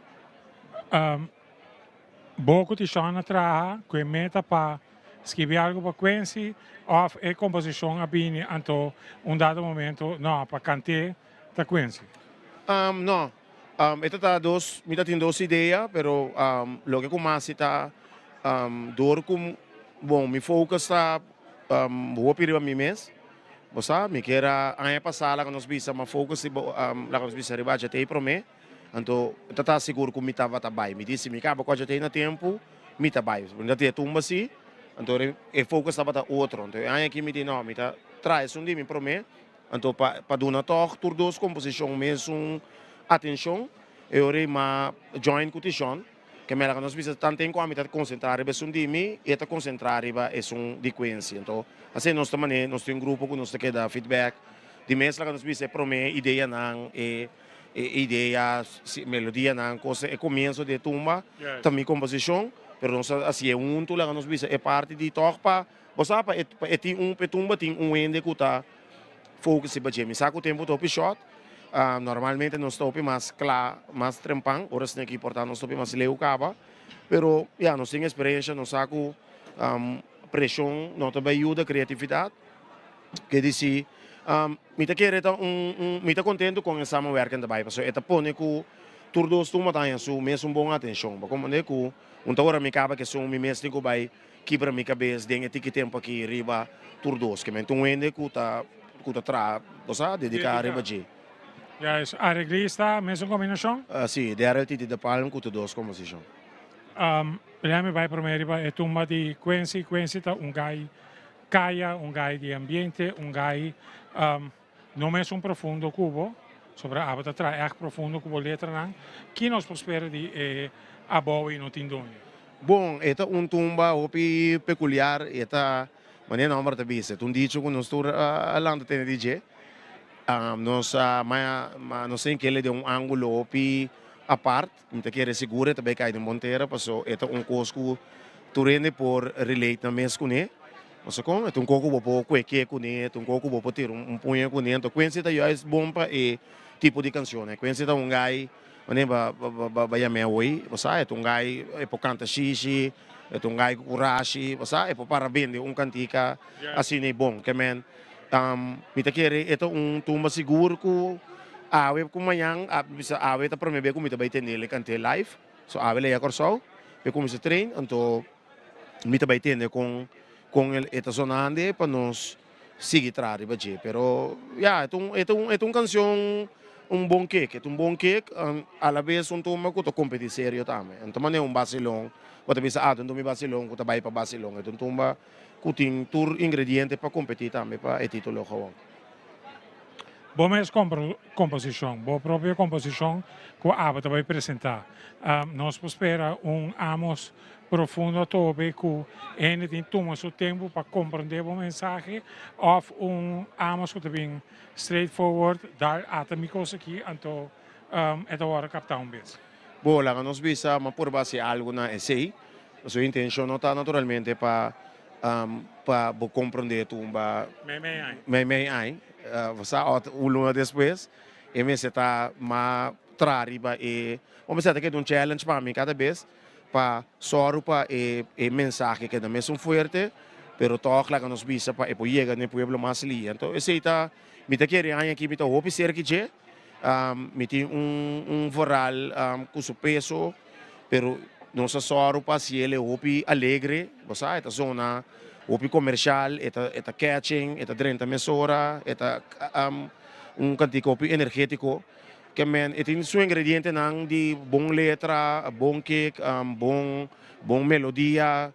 Bo ku Tishon a traha ku e meta pa skibi algu pa Quincy òf e komposishon a bini anto un dado momento no pa kant'é ta Quincy? No, e ta ta dos, mi ta tin dos idea pero loke ku mas si ta dor ku bon mi focus ta hopi riba mi mes. Bo sa, mi kier a aña pasá laga nos bisa ma focus riba laga nos bisa riba HT promé, anto ta ta sigur ku mi tabata bai. Mi di si mi kaba ku HT na tempu, mi ta bai. Mi ta tin e tumba si, anto e focus tabata otro. Anto e aña aki mi di no, mi ta traha esun di mi promé, anto pa pa duna tòg tur dos komposishon mesun atenshon, e ora ei m'a join ku Tishon. Ke mera ku nos bisa tanten ku ami ta konsentrá riba esun di mi i e ta konsentrá riba esun di Quincy. Anto asina nos ta manera, nos tin un grupo ku nos ta keda feedback di mes laga nos bisa e promé ideanan, e e idea, melodianan, kos e komienso di e tumba ta mi komposishon, pero nos a hasié huntu laga nos bisa e parti di tòg pa bo sa pa e pa e tin un pa e tumba tin un hende ku ta focus riba dje. Mi sa ku tempu ta hopi short. Normalmente nos ta hopi mas kla, mas trempan, ora esnan aki por ta nos ta hopi mas leu kaba, pero ya nos tin experiencia, nos sa ku preshon no ta bai yuda creatividad, ke disi mi ta kere ta un un mi ta contento kon e samenwerking ta bai pasobra e ta pone ku tur dos tumba ta haña su mes un bon atencion, bo comprende ku un ta ora mi kaba kesun mi mes tin ku bai Kibra mi kabes den e tiki tempu aki riba tur dos ke men ta un hende ku ta ku ta traha bo sa dediká riba dje. Juist, areglista mesun kombinashon? Si, Daryl Titi de Palm ku tur dos komposishon. Lea mi bai promé riba e tumba di Quincy. Quincy ta un gai kaya, un gai di ambiente, un gai no mesun profundo ku bo, sobra abo ta traha ègt profundo ku bo letranan. Ki nos por spera di e Abou i no tin doño? Bon, e ta un tumba hopi peculiar, e ta, manera e nomber ta bisa, e ta un dicho cu nos tur a lanta tene di dje. Nos a ma nos tin kele den un angulo hopi apart, mi ta kere sigur e ta bay cay den bon tera paso e ta un cos cu tur hende por relate nan mes cune. Paso con, e ta un cos cu bo por cueke cune, e ta un cos cu bo por tira un puña cune, anto Quincy ta juist bon pa e tipo di cancionnan. Quincy ta un guy. Manera ba ba ba yam'é awoi, bo sa, e ta un gai e por kanta shishi, e ta un gai ku kurashi, bo sa, e por para bende un kantika asina i bon. Ke men, mi ta kere e ta un tumba sigur ku awe ku mañan, a bisa awe ta prome be ku mi ta bai tende el kant'é live, so awe lei a Kòrsou, mi a kuminsá train, anto mi ta bai tende kon kon e ta sonando pa nos sigui traha riba dje pero ya e ta un e ta un e ta un kanshon un bon kek e ta un bon kek alabes un tumba ku ta kompetí serio tambe no ta manera un basilon bo ta bisa ah ta un tumba di basilon ku ta bai pa basilon e ta un tumba ku tin tur ingrediente pa kompetí tambe pa e titulo gewoon. Bo mes komposishon, bo propio komposishon ku abo ta bai presentá. Nos por spera un Amos profundo atobe ku hende tin tuma su tempu pa komprondé bo mensahe òf un Amos ku ta bin straight forward dal ata mi kos aki anto e ta wòrdu kaptá un bes. Bo laga nos bisa ma purba hasi algu na esei. Su intencion no ta naturalmente pa pa bo comprende tumba Mei ai. Mei mei ai. Bo sa ot un luna despues e mester ta ma tra riba e bo mester ta keda un challenge pa mi cada bes pa soru pa e e mensahe keda mesun fuerte pero tog laga nos bisa pa e por yega na e pueblo mas lia. Enton esey ta mi ta kere aña aki mi ta hopi cerca dje. Mi tin un un vooral cu su peso, pero nos a sòru pa haciel e hopi alegre, bo sa, e ta zona hopi comercial, e ta e ta catching, e ta drenta mesora, e ta un cantica hopi energetico. Ke men e tin su ingredientenan di bon letra, bon kick, bon bon melodia,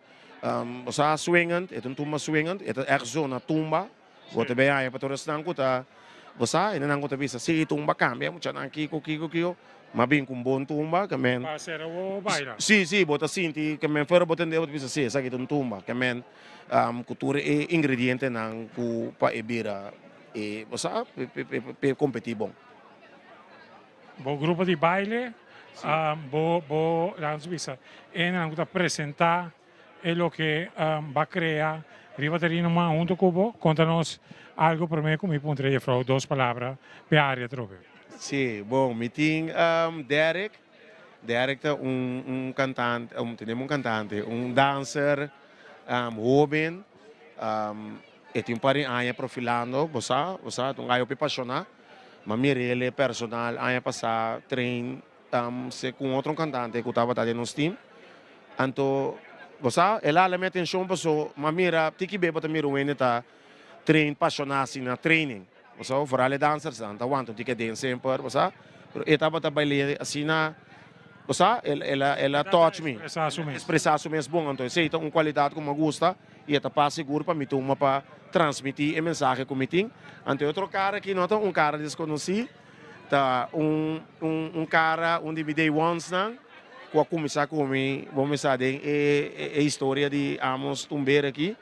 bo sa, swingend, e ta un tumba swingend, e ta echt zona tumba. Bo ta bay haña pa tur esnan ku ta, bo sa, hendenan ku ta bisa, si tumba kambia muchanan kiko, kiko, kiko, ma bin ku un bon tumba ke men. Pa hacer bo baila. Si, si, bo ta sinti ke men fuera bo tende bo ta bisa, si, esaki ta un tumba ke men ku tur e ingredientenan ku pa e bira e, bo sa, p'e kompetí bon. Bo grupo di baile, bo, bo, laga nos bisa, hendenan ku ta presentá. E loke ba crea riba tereno ma hunto cu bo, conta nos algo prome cu mi puntra juffrouw dos palabra p'e area atrobe. Sí, bon, mi tin Derek, Derek ta un un cantante, tenemos un cantante, un dancer hoben, e tin un par di aña profilando, bo sa, bo sa, ta un guy hopi pasiona, m'a mir'el personal aña pasa train. Se ku un otro kantante ku tabata den nos team. Anto, bo sa, el a hala mi atenshon paso m'a mira tiki be bo ta mira un hende ta train pashoná asina na training. Bo sa, foral e dansersnan ta wanta un tiki aden semper, bo sa. Pero e tabata bail'é asina, bo sa, el el a el a touch mi. Expresá su mes. Expresá su mes bon. Anto esei ta un kualidat ku m'a gusta i e ta pas sigur pa mi tuma pa transmití e mensahe ku mi tin. Anto e otro kara aki no ta un kara deskonosí. Ta un un un cara un di mi day ones nan cu a cuminsa cu mi bo mesa den e e historia di Amos Tumber aki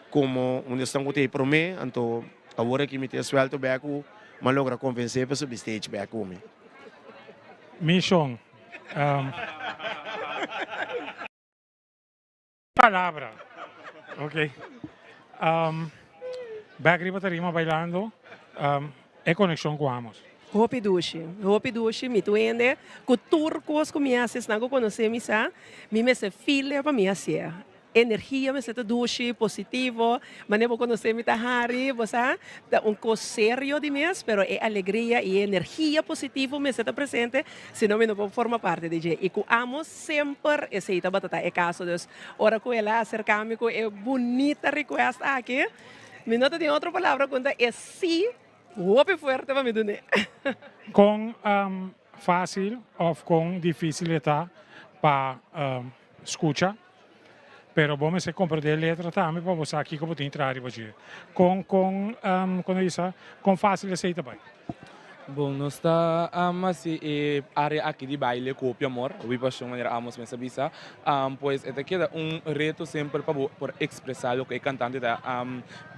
como un esnan cu ta e prome anto awor aki mi ta e suelto bek cu mi a logra convence pa subi stage bek cu mi. Mission. Palabra. Ok. Um, bek riba tarima bailando, um, e conexion cu Amos. Hopi dushi, hopi dushi, mi tu hende cu tur cos cu mi haci, esnan cu conoce mi sa, mi mester feel pa mi hacié. Energia mester ta dushi, positivo, manera bo conoce mi ta hari, bo sa, ta un cos serio di mes, pero e alegria y e energia positivo mester ta presente, sino mi no por forma parti di dje. Y cu Amos Semper esei tabata ta e kaso. Dus ora ku el a aserká mi ku e bunita request aki, mi no ta tin otro palabra ku ta e sí hopi fuerte pa mi dun'é. Kon fásil òf kon difísil e ta pa skucha? Pero bo mester komprendé e letra tambe pa bo sa kiko bo tin traha riba dje. Kon kon kon ta bisa kon fásil esei ta bai? Bon, nos ta hasi e área aki di baile ku hopi amor, hopi pashon manera Amos mes a bisa. Pues e ta keda un reto semper pa bo por ekspresá loke e kantante ta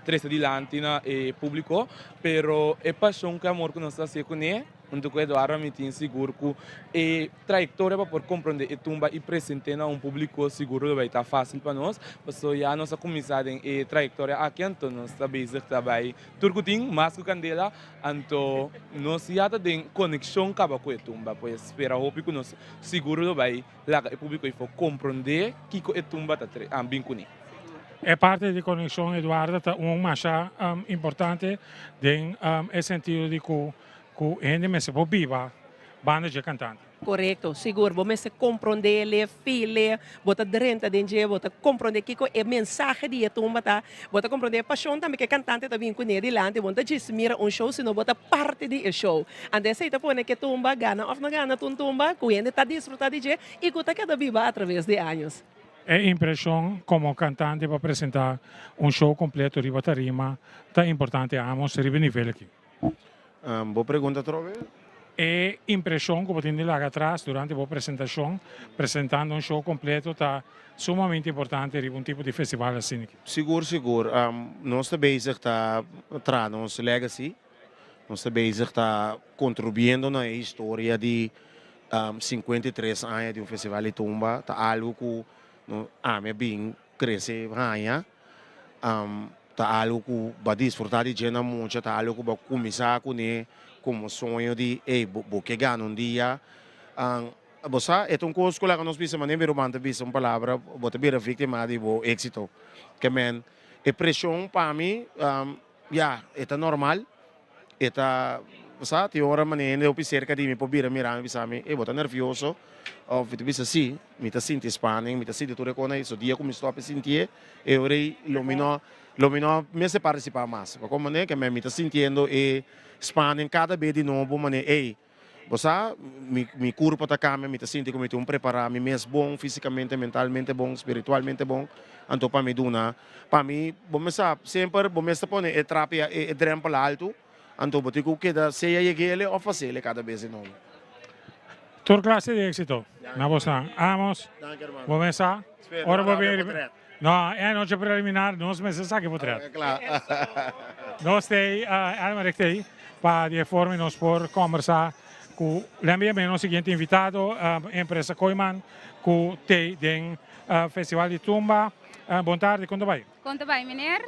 trese dilanti na e públiko. Pero e pashon ku e amor ku nos ta hasié kuné. Huntu ku Eduardo mi tin sigur ku e trayektoria pa por komprondé e tumba i present'é na un públiko sigur lo bai ta fásil pa nos, pasobra ya nos a kuminsá den e trayektoria aki anto nos ta bezig ta bai tur ku tin mas ku kandela, anto nos ya ta den konekshon kaba ku e tumba, pues spera hopi ku nos sigur lo bai laga e públiko ifo komprondé kiko e tumba ta bin kuné. E parti di konekshon Eduardo ta un masha importante den e sentido di ku ku hende mester por biba banda dje kantante. Korekto, sigur. Bo mester komprondé, le, file, bo ta drenta den dje, bo ta komprondé kiko e mensahe di e tumba ta, bo ta komprondé e pashon tambe ku e kantante ta bin kuné dilanti. Bo no ta djis mira un show, sino bo ta parti di e show. Anto esei ta pone ku e tumba gana òf no gana ta un tumba ku hende ta disfrutá di dje i ku ta keda biba atraves di años. E impreshon komo kantante pa presentá un show kompleto riba tarima ta importante amos riba e nivel aki. Bo pregunta atrobe? E impreshon ku bo tin di laga atras durante bo presentashon, presentando un show kompleto ta sumamente importante riba un tipo di festival asina aki. Sigur sigur. Nos ta bezig ta traha nos legacy, nos ta bezig ta kontribuiendo na e historia di 53 aña di un festival di tumba. Ta algu ku ami a bin krese haña. Ta algu ku bo a disfrutá di dje na mucha, ta algu ku bo a kuminsá kuné komo soño di, ey, bo bo ke gana un dia. Bo sa, e ta un kos ku laga nos bisa manera mi ruman ta bisa un palabra, bo ta bira víktima di bo éksito. Ke men, e preshon pa mi, ya, e ta normal. E ta, bo sa, tin ora manera hende hopi serka di mi por bira mira mi bisa mi, ey, bo ta nervioso? Of mi ta bisa, si, mi ta sinti spanning, mi ta sinti tur e kos ei. So dia ku mi stòp e sintié, e ora ei lo mi no, lo mi no mester partisipá mas. Bo komprendé? Ke mi ta sintiendo e spanning kada be di nobo manera, ey, Bo sa, mi mi kurpo ta kambia, mi ta sinti ku mi tin un prepará mi mes bon, físikamente, mentalmente bon, spiritualmente bon, anto pa mi duna, pa mi, bo mes sa, semper bo mes ta pone e trapia, e drèmpel altu, anto bo tin ku keda sea yeg'ele òf fasele kada bes di nobo. Tur klase di éksito na bosan. Amos, bo mes sa, ora bo bin riba. No, e anochi preliminar nos mester sa ki potret. Nos t'ei, Elmerick t'ei, pa di e forma nos por kombersá ku Lembe Yamé, nos siguiente invitado, empresa Kooyman, ku t'ei den Festival di Tumba. Bon tardi, kon ta bai? Kon ta bai, meneer?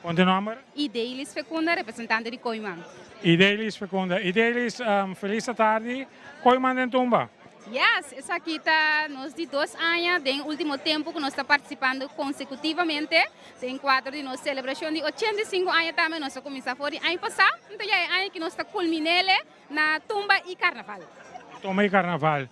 Kon ta e nòmber? Idelis Fecunda, representante di Kooyman. Idelis Fecunda. Idelis, felis atardi. Kooyman den Tumba. Yes, esaki ta nos di dos aña den ultimo tempo ku nos ta partisipando konsekutivamente den kuadro di nos selebrashon di 85 aña tambe nos a kuminsá for di aña pasá, anto ya e aña aki nos ta kulmin'ele na tumba i karnaval. Tumba i karnaval.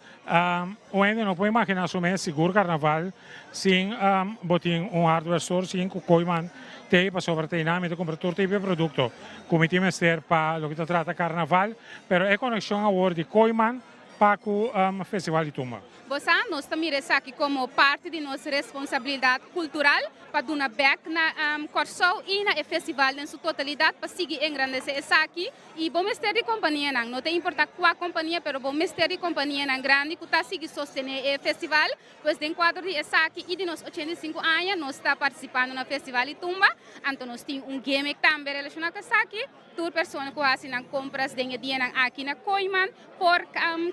Un hende no por imaginá su mes sigur karnaval sin bo tin un hardware store sin ku Kooyman t'ei pasobra t'einan mi ta kumpra tur tipo di produkto ku mi tin mester pa loke ta trata karnaval, pero e konekshon awor di Kooyman Pa ku Festival di Tumba. Bo sa, nos ta mira esaki komo parti di nos responsabilidat kultural pa duna bèk na Kòrsou i na e festival den su totalidat pa sigui engrandesé esaki. I bo mester di kompanianan, no ta importá kua kompania, pero bo mester di kompanianan grandi ku ta sigui sostené e festival. Pues den kuadro di esaki i di nos 85 aña nos ta partisipando na Festival di Tumba, anto nos tin un gimmick tambe relashoná ku esaki. Tur persona ku hasi nan kompras den e dianan aki na Kooyman por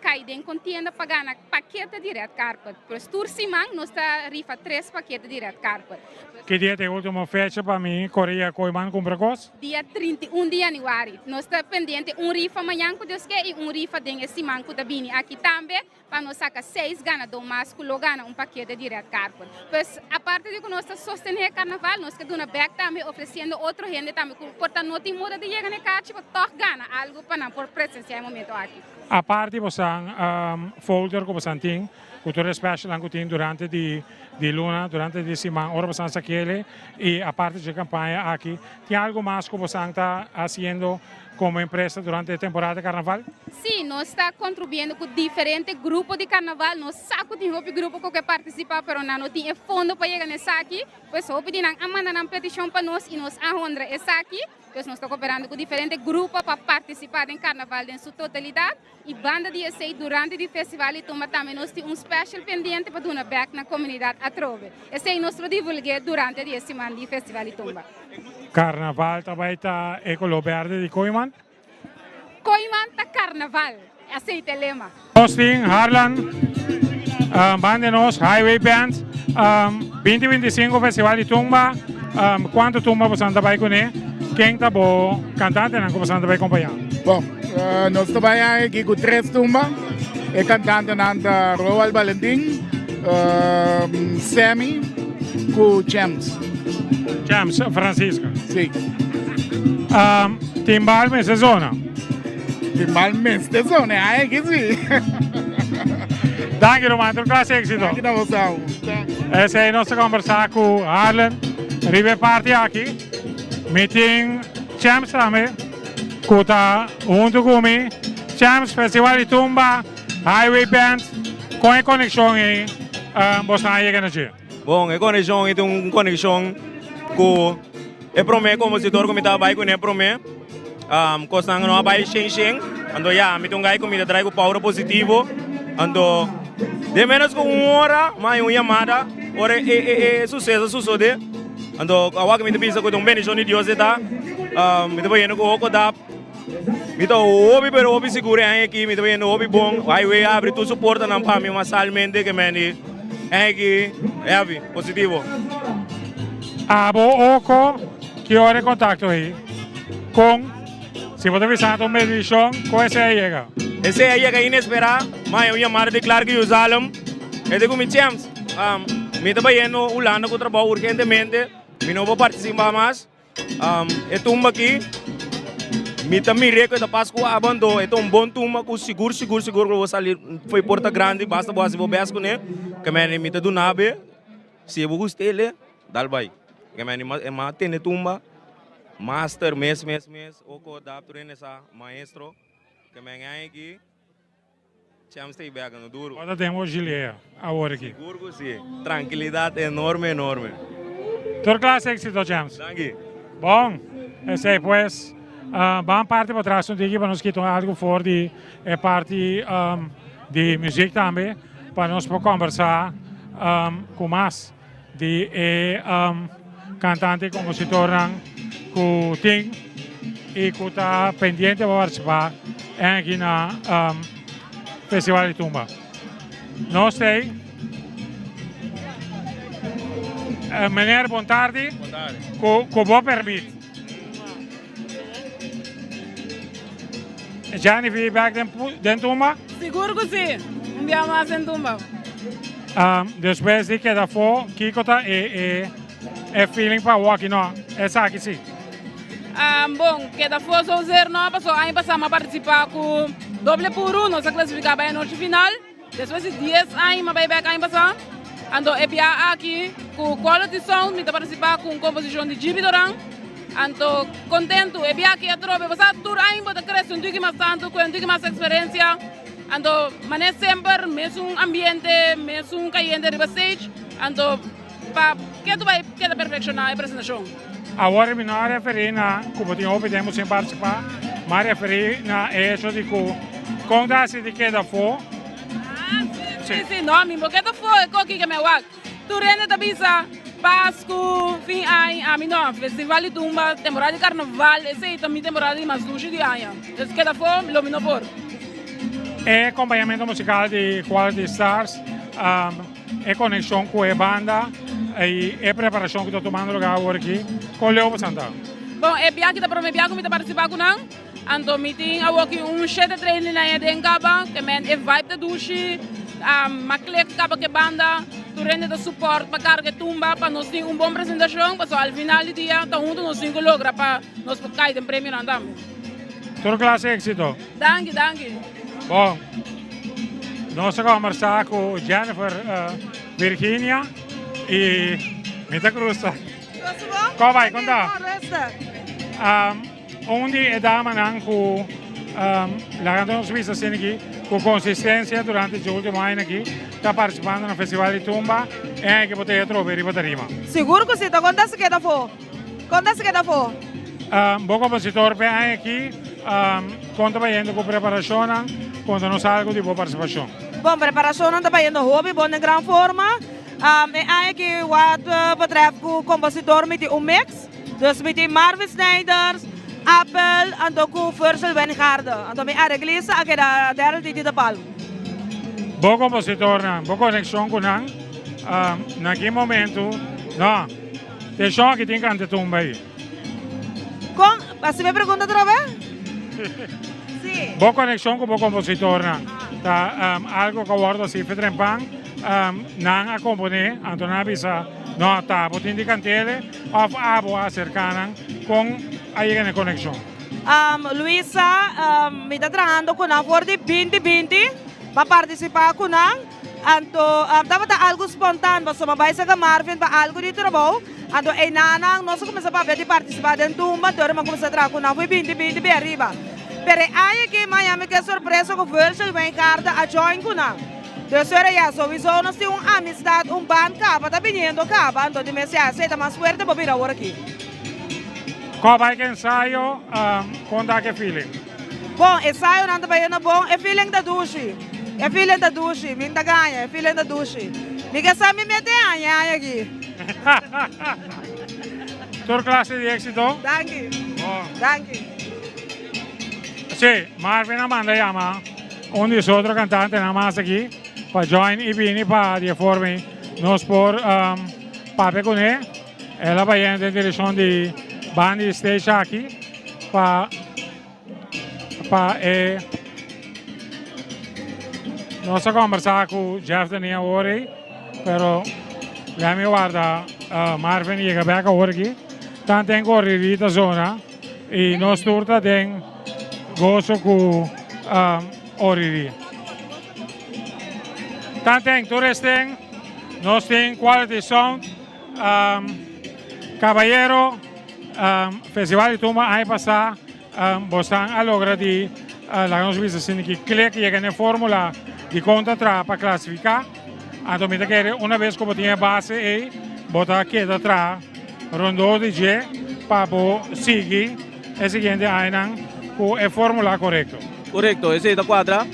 kai den kontienda pa gana pakete di red carpet. Pues tur siman nos ta rifa tres pakete di red carpet. Ki dia ta e ultimo fecha pa mi kore ya Kooyman kumpra kos? Dia 31 di yanüari. Nos ta pendiente un rifa mañan ku Dios ke i un rifa den e siman ku ta bini aki tambe. pa nos saka seis ganadó mas ku lo gana un pakete di red carpet. Pues aparte di ku nos ta sostené e karnaval, nos ke duna bèk tambe ofresiendo otro hende tambe ku por ta no tin moda di yega na e kachi pa tòg gana algu pa nan por presensiá e momento aki. Aparte bosan folder ku bosan tin ku tur e specialnan ku tin durante di di luna, durante di siman ora bosan sa kele i aparte dje kampaña aki tin algu mas ku bosan ta hasiendo Komo empresa durante e temporada di karnaval? Sí, nos ta kontribuiendo ku diferente grupo di karnaval. Nos sa ku tin hopi grupo ku ke partisipá, pero nan no tin e fondo pa yega na esaki. Pues hopi di nan a manda nan petishon pa nos i nos a honra esaki. Pues nos ta koperando ku diferente grupo pa partisipá den karnaval den su totalidat. I banda di esei durante di festival di tumba tambe nos tin un special pendiente pa duna bek na komunidat atrobe. Esei nos lo divulgu'é durante di e siman di festival di tumba. Karnaval ta bai ta e koló berde di Kooiman? Kooyman ta karnaval, esei ta e lema. Nos tin Harlan banda di nos, Highway Band, 2025 Festival di Tumba, cuanto tumba boso ta bay cune? Ken ta bo cantantenan cu boso ta bay compaña? Bon, nos ta bay aki cu tres tumba, e cantantenan ta Roald Valentin, Sammy cu Champs. Champs Francisca? Si. Timbal mester zona? Timbal mester zona, e aki si. Danki ruman, tur clase exito. Danki na boso. Esei nos ta conversa cu Harlan riba e parti aki. Mi tin Champs tambe cu ta hunto cu mi. Champs, Festival di Tumba, Highway Band, con e conexion ei boso a yega na dje? Bon, e conexion ei ta un conexion cu e prome compositor cu mi ta bai cune prome, cosnan no a bai shen shen, anto ya, mi ta un guy cu mi ta trae cu power positivo, anto den menos cu un ora mi haña un yamada ora e suceso a sucede, anto awor mi ta bisa cu ta un bendicion di Dios e ta, mi ta bayendo cu hoco dap. Mi ta hopi pero hopi sigur e aña aki mi ta bayendo hopi bon. Highway a abri tur su portanan pa mi masalmente ke men di aña aki heavy, positivo. Abo oko ki ora e kontakto ei kon si bo ta bisa ta un bendishon kon esei a yega? Esei a yega inesperá, ma e un yamada di Clark Jerusalem e di ku mi James mi ta bayendo Hulanda ku trabou urgentemente mi no por partisipá mas. E tumba aki, mi ta mir'é ku e ta pas ku abo, anto e ta un bon tumba ku sigur sigur sigur ku lo bo sali for e porta grandi, basta bo hasi bo bes kuné, ke meni mi ta duna bo, si bo gust'é, dal bai. Ke meni e mas tene tumba, master mes mes mes, oko dap tur hende sa, maestro, ke meni aki. Chams ta bek no duro. Bo ta den bo gilea awor aki. Sigur ku si. Trankilidat enorme enorme. Tur klas éxito Chams. Danki. Bon, esei pues. Ban parti pa tras un tiki pa nos kita algu for di e parti di muziek tambe pa nos por kombersá ku mas di e kantante i kompositornan ku tin i ku ta pendiente pa partisipá aki na Festival di Tumba. Nos tei Meneer bon tardi, ku bo permit. Jennifer bek den tumba? Sigur ku si, un bia mas den tumba. Despues di keda afó, kiko ta e e feeling pa awor aki no? Esaki si. Bon, keda afó zozeer no, pasobra aña pasá mi a partisipá ku Doble Puru, nos a klasifiká bai anochi final. Despues di dies aña mi a bai bek aña pasá. Anto e bia aki ku Quality Sound mi ta partisipá ku un komposishon di Gibi Doran. Anto kontentu e bia aki atrobe, pasá tur aña bo ta krese un tiki mas tantu, ku un tiki mas eksperensia. Anto manera semper mesun ambiente, mesun kayente riba stage, anto pa ke tu bai keda perfekshoná e presentashon. Awor mi no a referí na ku bo tin hopi tempu sin partisipá, mi a referí na e hecho di ku kon ta hasi di keda afó. Ah, si, si, si, no, mi bo keda afó e koki ke mi a wak. Tur hende ta bisa Pasku, fin aña, ami no, festival di tumba, temporada di karnaval, esei ta mi temporada di mas dushi di aña. Dus keda afó lo mi no por. E kompañamento musikal di Quality Stars, e konekshon ku e banda i e preparashon ku ta tumando lugá awor aki, kon leu boso ta? Bon, e biaha ta prome biaha ku mi ta partisipá ku nan. Anto mi tin awoki un shete training aña den kaba, ke men e vibe ta dushi, m'a klik kaba ke banda, tur hende ta support pa karga e tumba pa nos tin un bon presentashon, pasobra al final di dia ta huntu nos tin ku logra pa nos por kai den premionan tambe. Tur klase éxito. Danki, danki. Bon, nos a kombersá ku Jennifer Virginia i mi ta krusa. Kon bai, kon ta? Un di e damanan ku laga nos bisa asina aki ku konsistensia durante dje ultimo aña aki ta partisipando na Festival di Tumba en aki bo ta e atrobe riba tarima. Sigur ku si, ta kon ta si keda afó? Kon ta si keda afó? Bo kompositor p'e aña aki kon ta bayendo ku preparashonnan? Konta nos algu di bo partisipashon. Bon, preparashonnan ta bayendo hopi bon den gran forma. E aña aki wat betreft ku kompositor mi tin un mix. Dus mi tin Marvin Snijders, Appel anto ku Virgil Wijngaarden. Anto mi areglista a keda Daryl Titi de Palm. Bo kompositornan, bo konekshon ku nan na ki momentu? No, tenshon aki tin kante tumba ei. Kon? Hasi mi pregunta otra be? Si. Bo konekshon ku bo kompositornan ta algo ku a wòrdu hasi fetrempan? Nan a komponé, anto nan a bisa, no, ta bo tin di kant'ele òf abo a aserká nan? Kon a yega na e konekshon? Luisa, Mi ta trahando ku nan for di binti binti pa partisipá ku nan. Anto tabata algu spontan pasobra mi a bai saka Marvin pa algu di trabou. Anto einanan nos a kuminsá papia di partisipá den tumba, anto ora mi a kuminsá traha ku nan for binti binti bin ariba. Pero e aña aki mi a haña mi ke sorpresa ku Virgil Wijngaarden a join ku nan. Dus ora ya souiso nos tin un amistad, un band kaba ta biniendo kaba, anto di mes ya esei ta mas fuerte bo bira awor aki. Kon bai ku ensayo? Kon ta ku e feeling? Bon, ensayonan ta bayendo bon, e feeling ta dushi, e feeling ta dushi, mi ta gaña, e feeling ta dushi. Mi ke sa mi mete aña aña aki. Tur klase di éksito. Danki. Danki. Sí, Marvin a manda yama. Un di su otro cantantenan mas aki pa join y bini pa di e forma ey nos por papia cune. El a bayendo den direccion di banda di stage aki pa pa e nos a conversa cu Jeff Dani awor ey pero ya mi warda Marvin yega bek awor aki. Tanten cu Riri ta zona y nos tur ta den goso cu Oriri. Tanten tur esten nos tin quality sound Caballero Festival di Tumba aña pasa bosnan a logra di laga nos bisa asina ki klik yega na e formula di kon ta traha pa clasifica. Anto mi ta kere una bes ku bo tin e base ei bo ta keda traha rondó di dje pa bo sigui e siguiente añanan ku e formula korekto. Korekto, esei ta kuadra.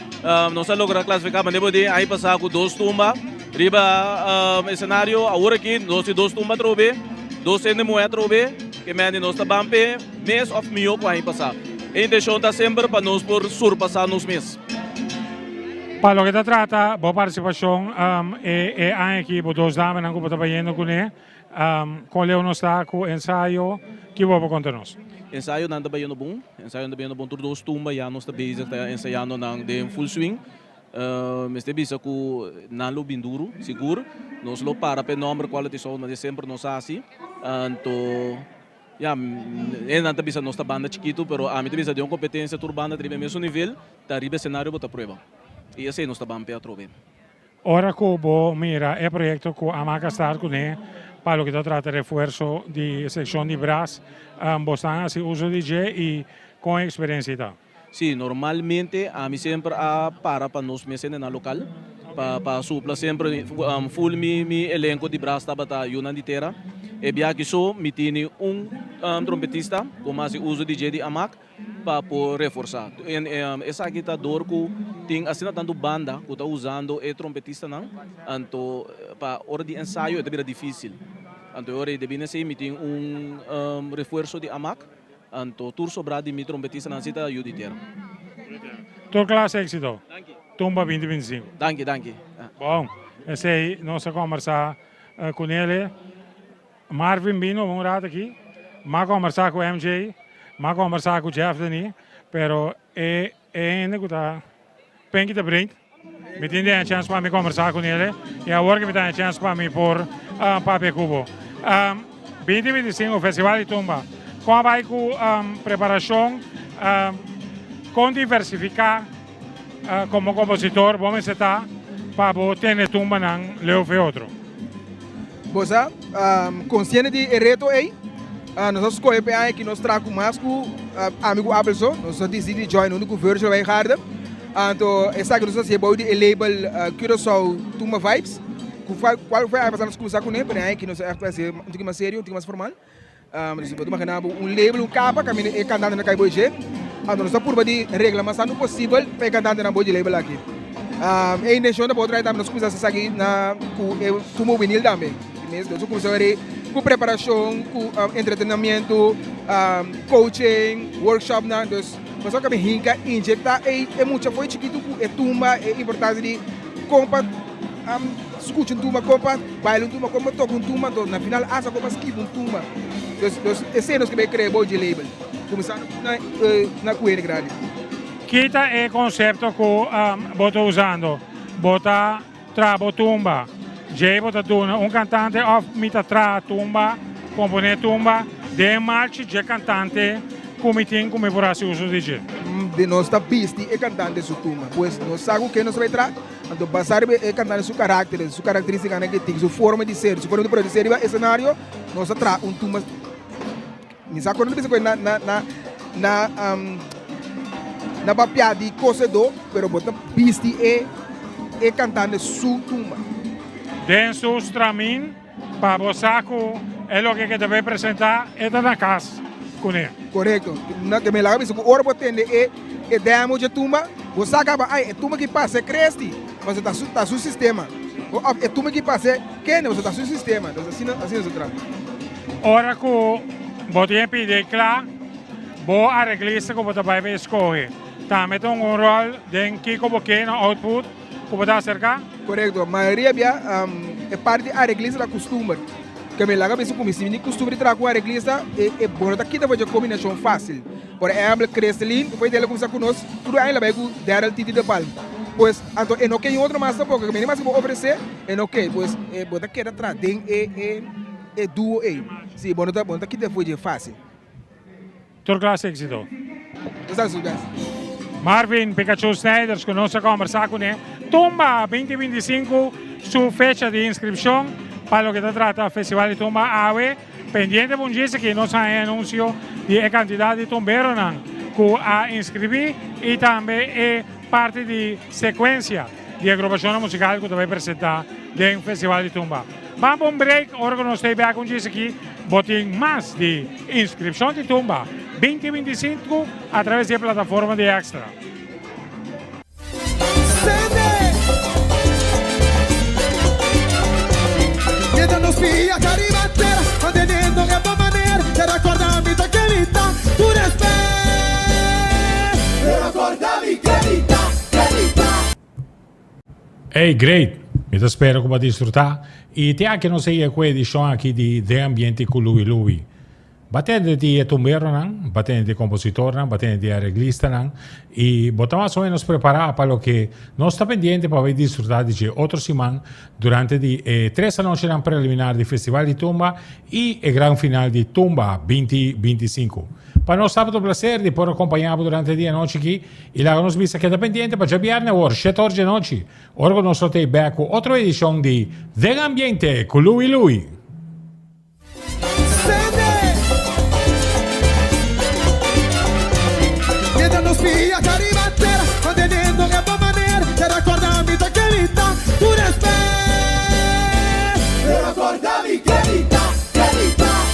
Nos a logra klasifiká manera bo di aña pasá ku dos tumba riba esenario. Awor aki nos tin dos tumba atrobe, dos hende muhé atrobe, ke mende nos ta ban p'e mes òf mihó ku aña pasá. E intenshon ta semper pa nos por surpasá nos mes. Pa loke ta trata bo partisipashon e aña aki bo dos damenan ku bo ta bayendo kuné, kon leu nos ta ku ensayo? Ki bo por konta nos? Ensayonan ta bayendo bon, ensayonan ta bayendo bon tur dos tumba ya nos ta bezig ta ensayando nan den full swing. Mester bisa ku nan lo bin duru sigur, nos lo para p'e nòmber Quality Sound manera semper nos hasi, anto. Ya, hendenan ta bisa nos ta banda chikitu, pero ami ta bisa den un competencia tur banda ta riba e mesun nivel, ta riba escenario bo ta prueba. Y esey nos ta ban p'e atrobe. Ora cu bo mira e proyecto cu Amaka start cune pa loke ta trata refuerzo di seccion di bras, bo stan haci uso di dje y con e experiencia ta? Sí, normalmente ami semper a para pa nos mes hendenan lokal, pa pa supla semper full mi mi elenko di bras tabata yunan di tera. E bia aki so mi tini un trompetista ku mi hasi uso di dje di amak pa por reforsá. Esaki ta dor ku tin asina tantu banda ku ta usando e trompetistanan, anto pa ora di ensayo e ta bira difísil. Anto e ora ei debí na esei mi tin un refuerso di amak. Anto tur sobrá di mi trompetistanan si ta yu di tera. Tur klas éxito. Tumba binti binti sinku. Danki, danki. Bon, esei nos a kombersá ku Nele. Marvin bino un rato aki. M'a kombersá ku MJ, m'a kombersá ku Jeff Denis, pero e e hende ku ta Penky ta bringt. Mi tin den e chèns pa mi kombersá ku nele i awor ku mi ta den e chèns pa mi por papia ku bo. Binti 25 Festival di Tumba, kon a bai ku preparashon? Kon diversifiká komo kompositor bo mester ta pa bo tene tumbanan leu fe otro? Bo sa, konsiente di e reto ei, nos a skohe pa e aña aki nos traha ku mas ku ami ku Abel so. Nos a disidi di join huntu ku Virgil Wijngaarden. Anto esaki nos a hasi bou di e label Curaçao Tumba Vibes, ku kual fue aña pasá nos kuminsá kuné, pero e aña aki nos a ègt hasi un tiki mas serio, un tiki mas formal. Dus bo ta imaginá bo un label, un kapa kaminda e kantantenan kai bo dje. Anto nos ta purba di regla mas tantu posibel pa e kantantenan bo dje label aki. E intenshon ta pa otro aña tambe nos kuminsá hasi esaki na ku e tumba hubenil tambe. Nos a kuminsá wak Ku preparashon, ku entretenamiento, coaching, workshopnan. Dus nos a kaba hinka injektá e mucha for chikitu ku e tumba, e importansia di kon pa skucha un tumba, kon pa baila un tumba, kon pa toka un tumba, anto na final asta kon pa skibi un tumba. Dus dus esei nos ke bai krea bou dje label, kuminsando na na ku hende grandi. Ki ta e konsepto ku bo ta usando? Bo ta traha bo tumba, djei bo ta duna un kantante òf mi ta traha tumba, komponé tumba den marchi dje kantante ku mi tin ku mi por hasi uso di dje? Di nos ta bisti e kantante su tumba, pues nos sa ku ken nos ta bai traha, anto basá riba e kantante su karakter, su karakterístikanan ke tin, su forma di ser, su forma di produsí riba esenario, nos ta traha un tumba. Mi sa cuando bisa cu na na na na um, na papia di cosedó, pero bo ta bisti e e cantante su tumba. Den su stramin pa bo sa cu e loke ke ta bay presenta e ta na cas cune. Correcto. Na ke me laga bisa cu ora bo tende e e demo dje tumba, bo sa caba ay e tumba ki pasa e Cresti, pasobra ta su ta su sistema. Of e tumba ki pasa e Kende, pasobra ta su sistema. Entonces asina asina se trata. Ora ku bo tin e pidi kla, bo areglista ku bo ta bai bai skohe tambe ta hunga un ròl den kiko bo ke na output ku bo ta aserká? Korekto. Mayoria bia e parti di areglista ta kustumber. Ke mi laga bisa ku mi si mi tin kustumber di traha ku un areglista e bo no ta kita for dje kombinashon fásil. Por ehèmpel Christelyn foi dela kumsa ku nos tur aña el a bai ku Daryl Titi de Palm. Pues anto e no ke otro mas tampoko. Ke mi mas ku bo ofresé e no ke. Pues bo ta keda traha den e. E duo ei. Si, bo no ta, bo no ta kita fo'i dje fácil. Tur klas éxito. Nos ta su best. Marvin Pikachu Snijders ku nos a kombersá kuné. Tumba 2025 su fecha di inskripshon pa loke ta trata Festival di Tumba awe. Pendiente pa un djis aki nos haña anunsio di e kantidat di tumberonan ku a inskribí i tambe e parti di sekuensia di agrupashonnan musikal ku ta bai presentá den Festival di Tumba. Ban pa un break, ora ku nos ta bek un djis aki, bo tin mas di inskripshon di Tumba 2025 atraves di e plataforma di Extra. Ey great! Mi ta spera ku bo a disfruta y te aki nos a yega ku e edishon aki di Den Ambiente ku Louie Louie. Bo a tende di e tumberonan, bo a tende di e kompositornan, bo a tende di e areglistanan y bo ta mas o menos prepara pa loke nos ta pendiente pa bai disfruta di dje otro siman durante di e tres anochinan preliminar di Festival di Tumba y e gran final di Tumba 2025. Pa nos tabata un placer di por acompaña bo durante di anochi aki y laga nos bisa keda pendiente pa djabierne awor, shete or djanochi, ora cu nos lo ta bek cu otro edicion di Den Ambiente cu Louie Louie.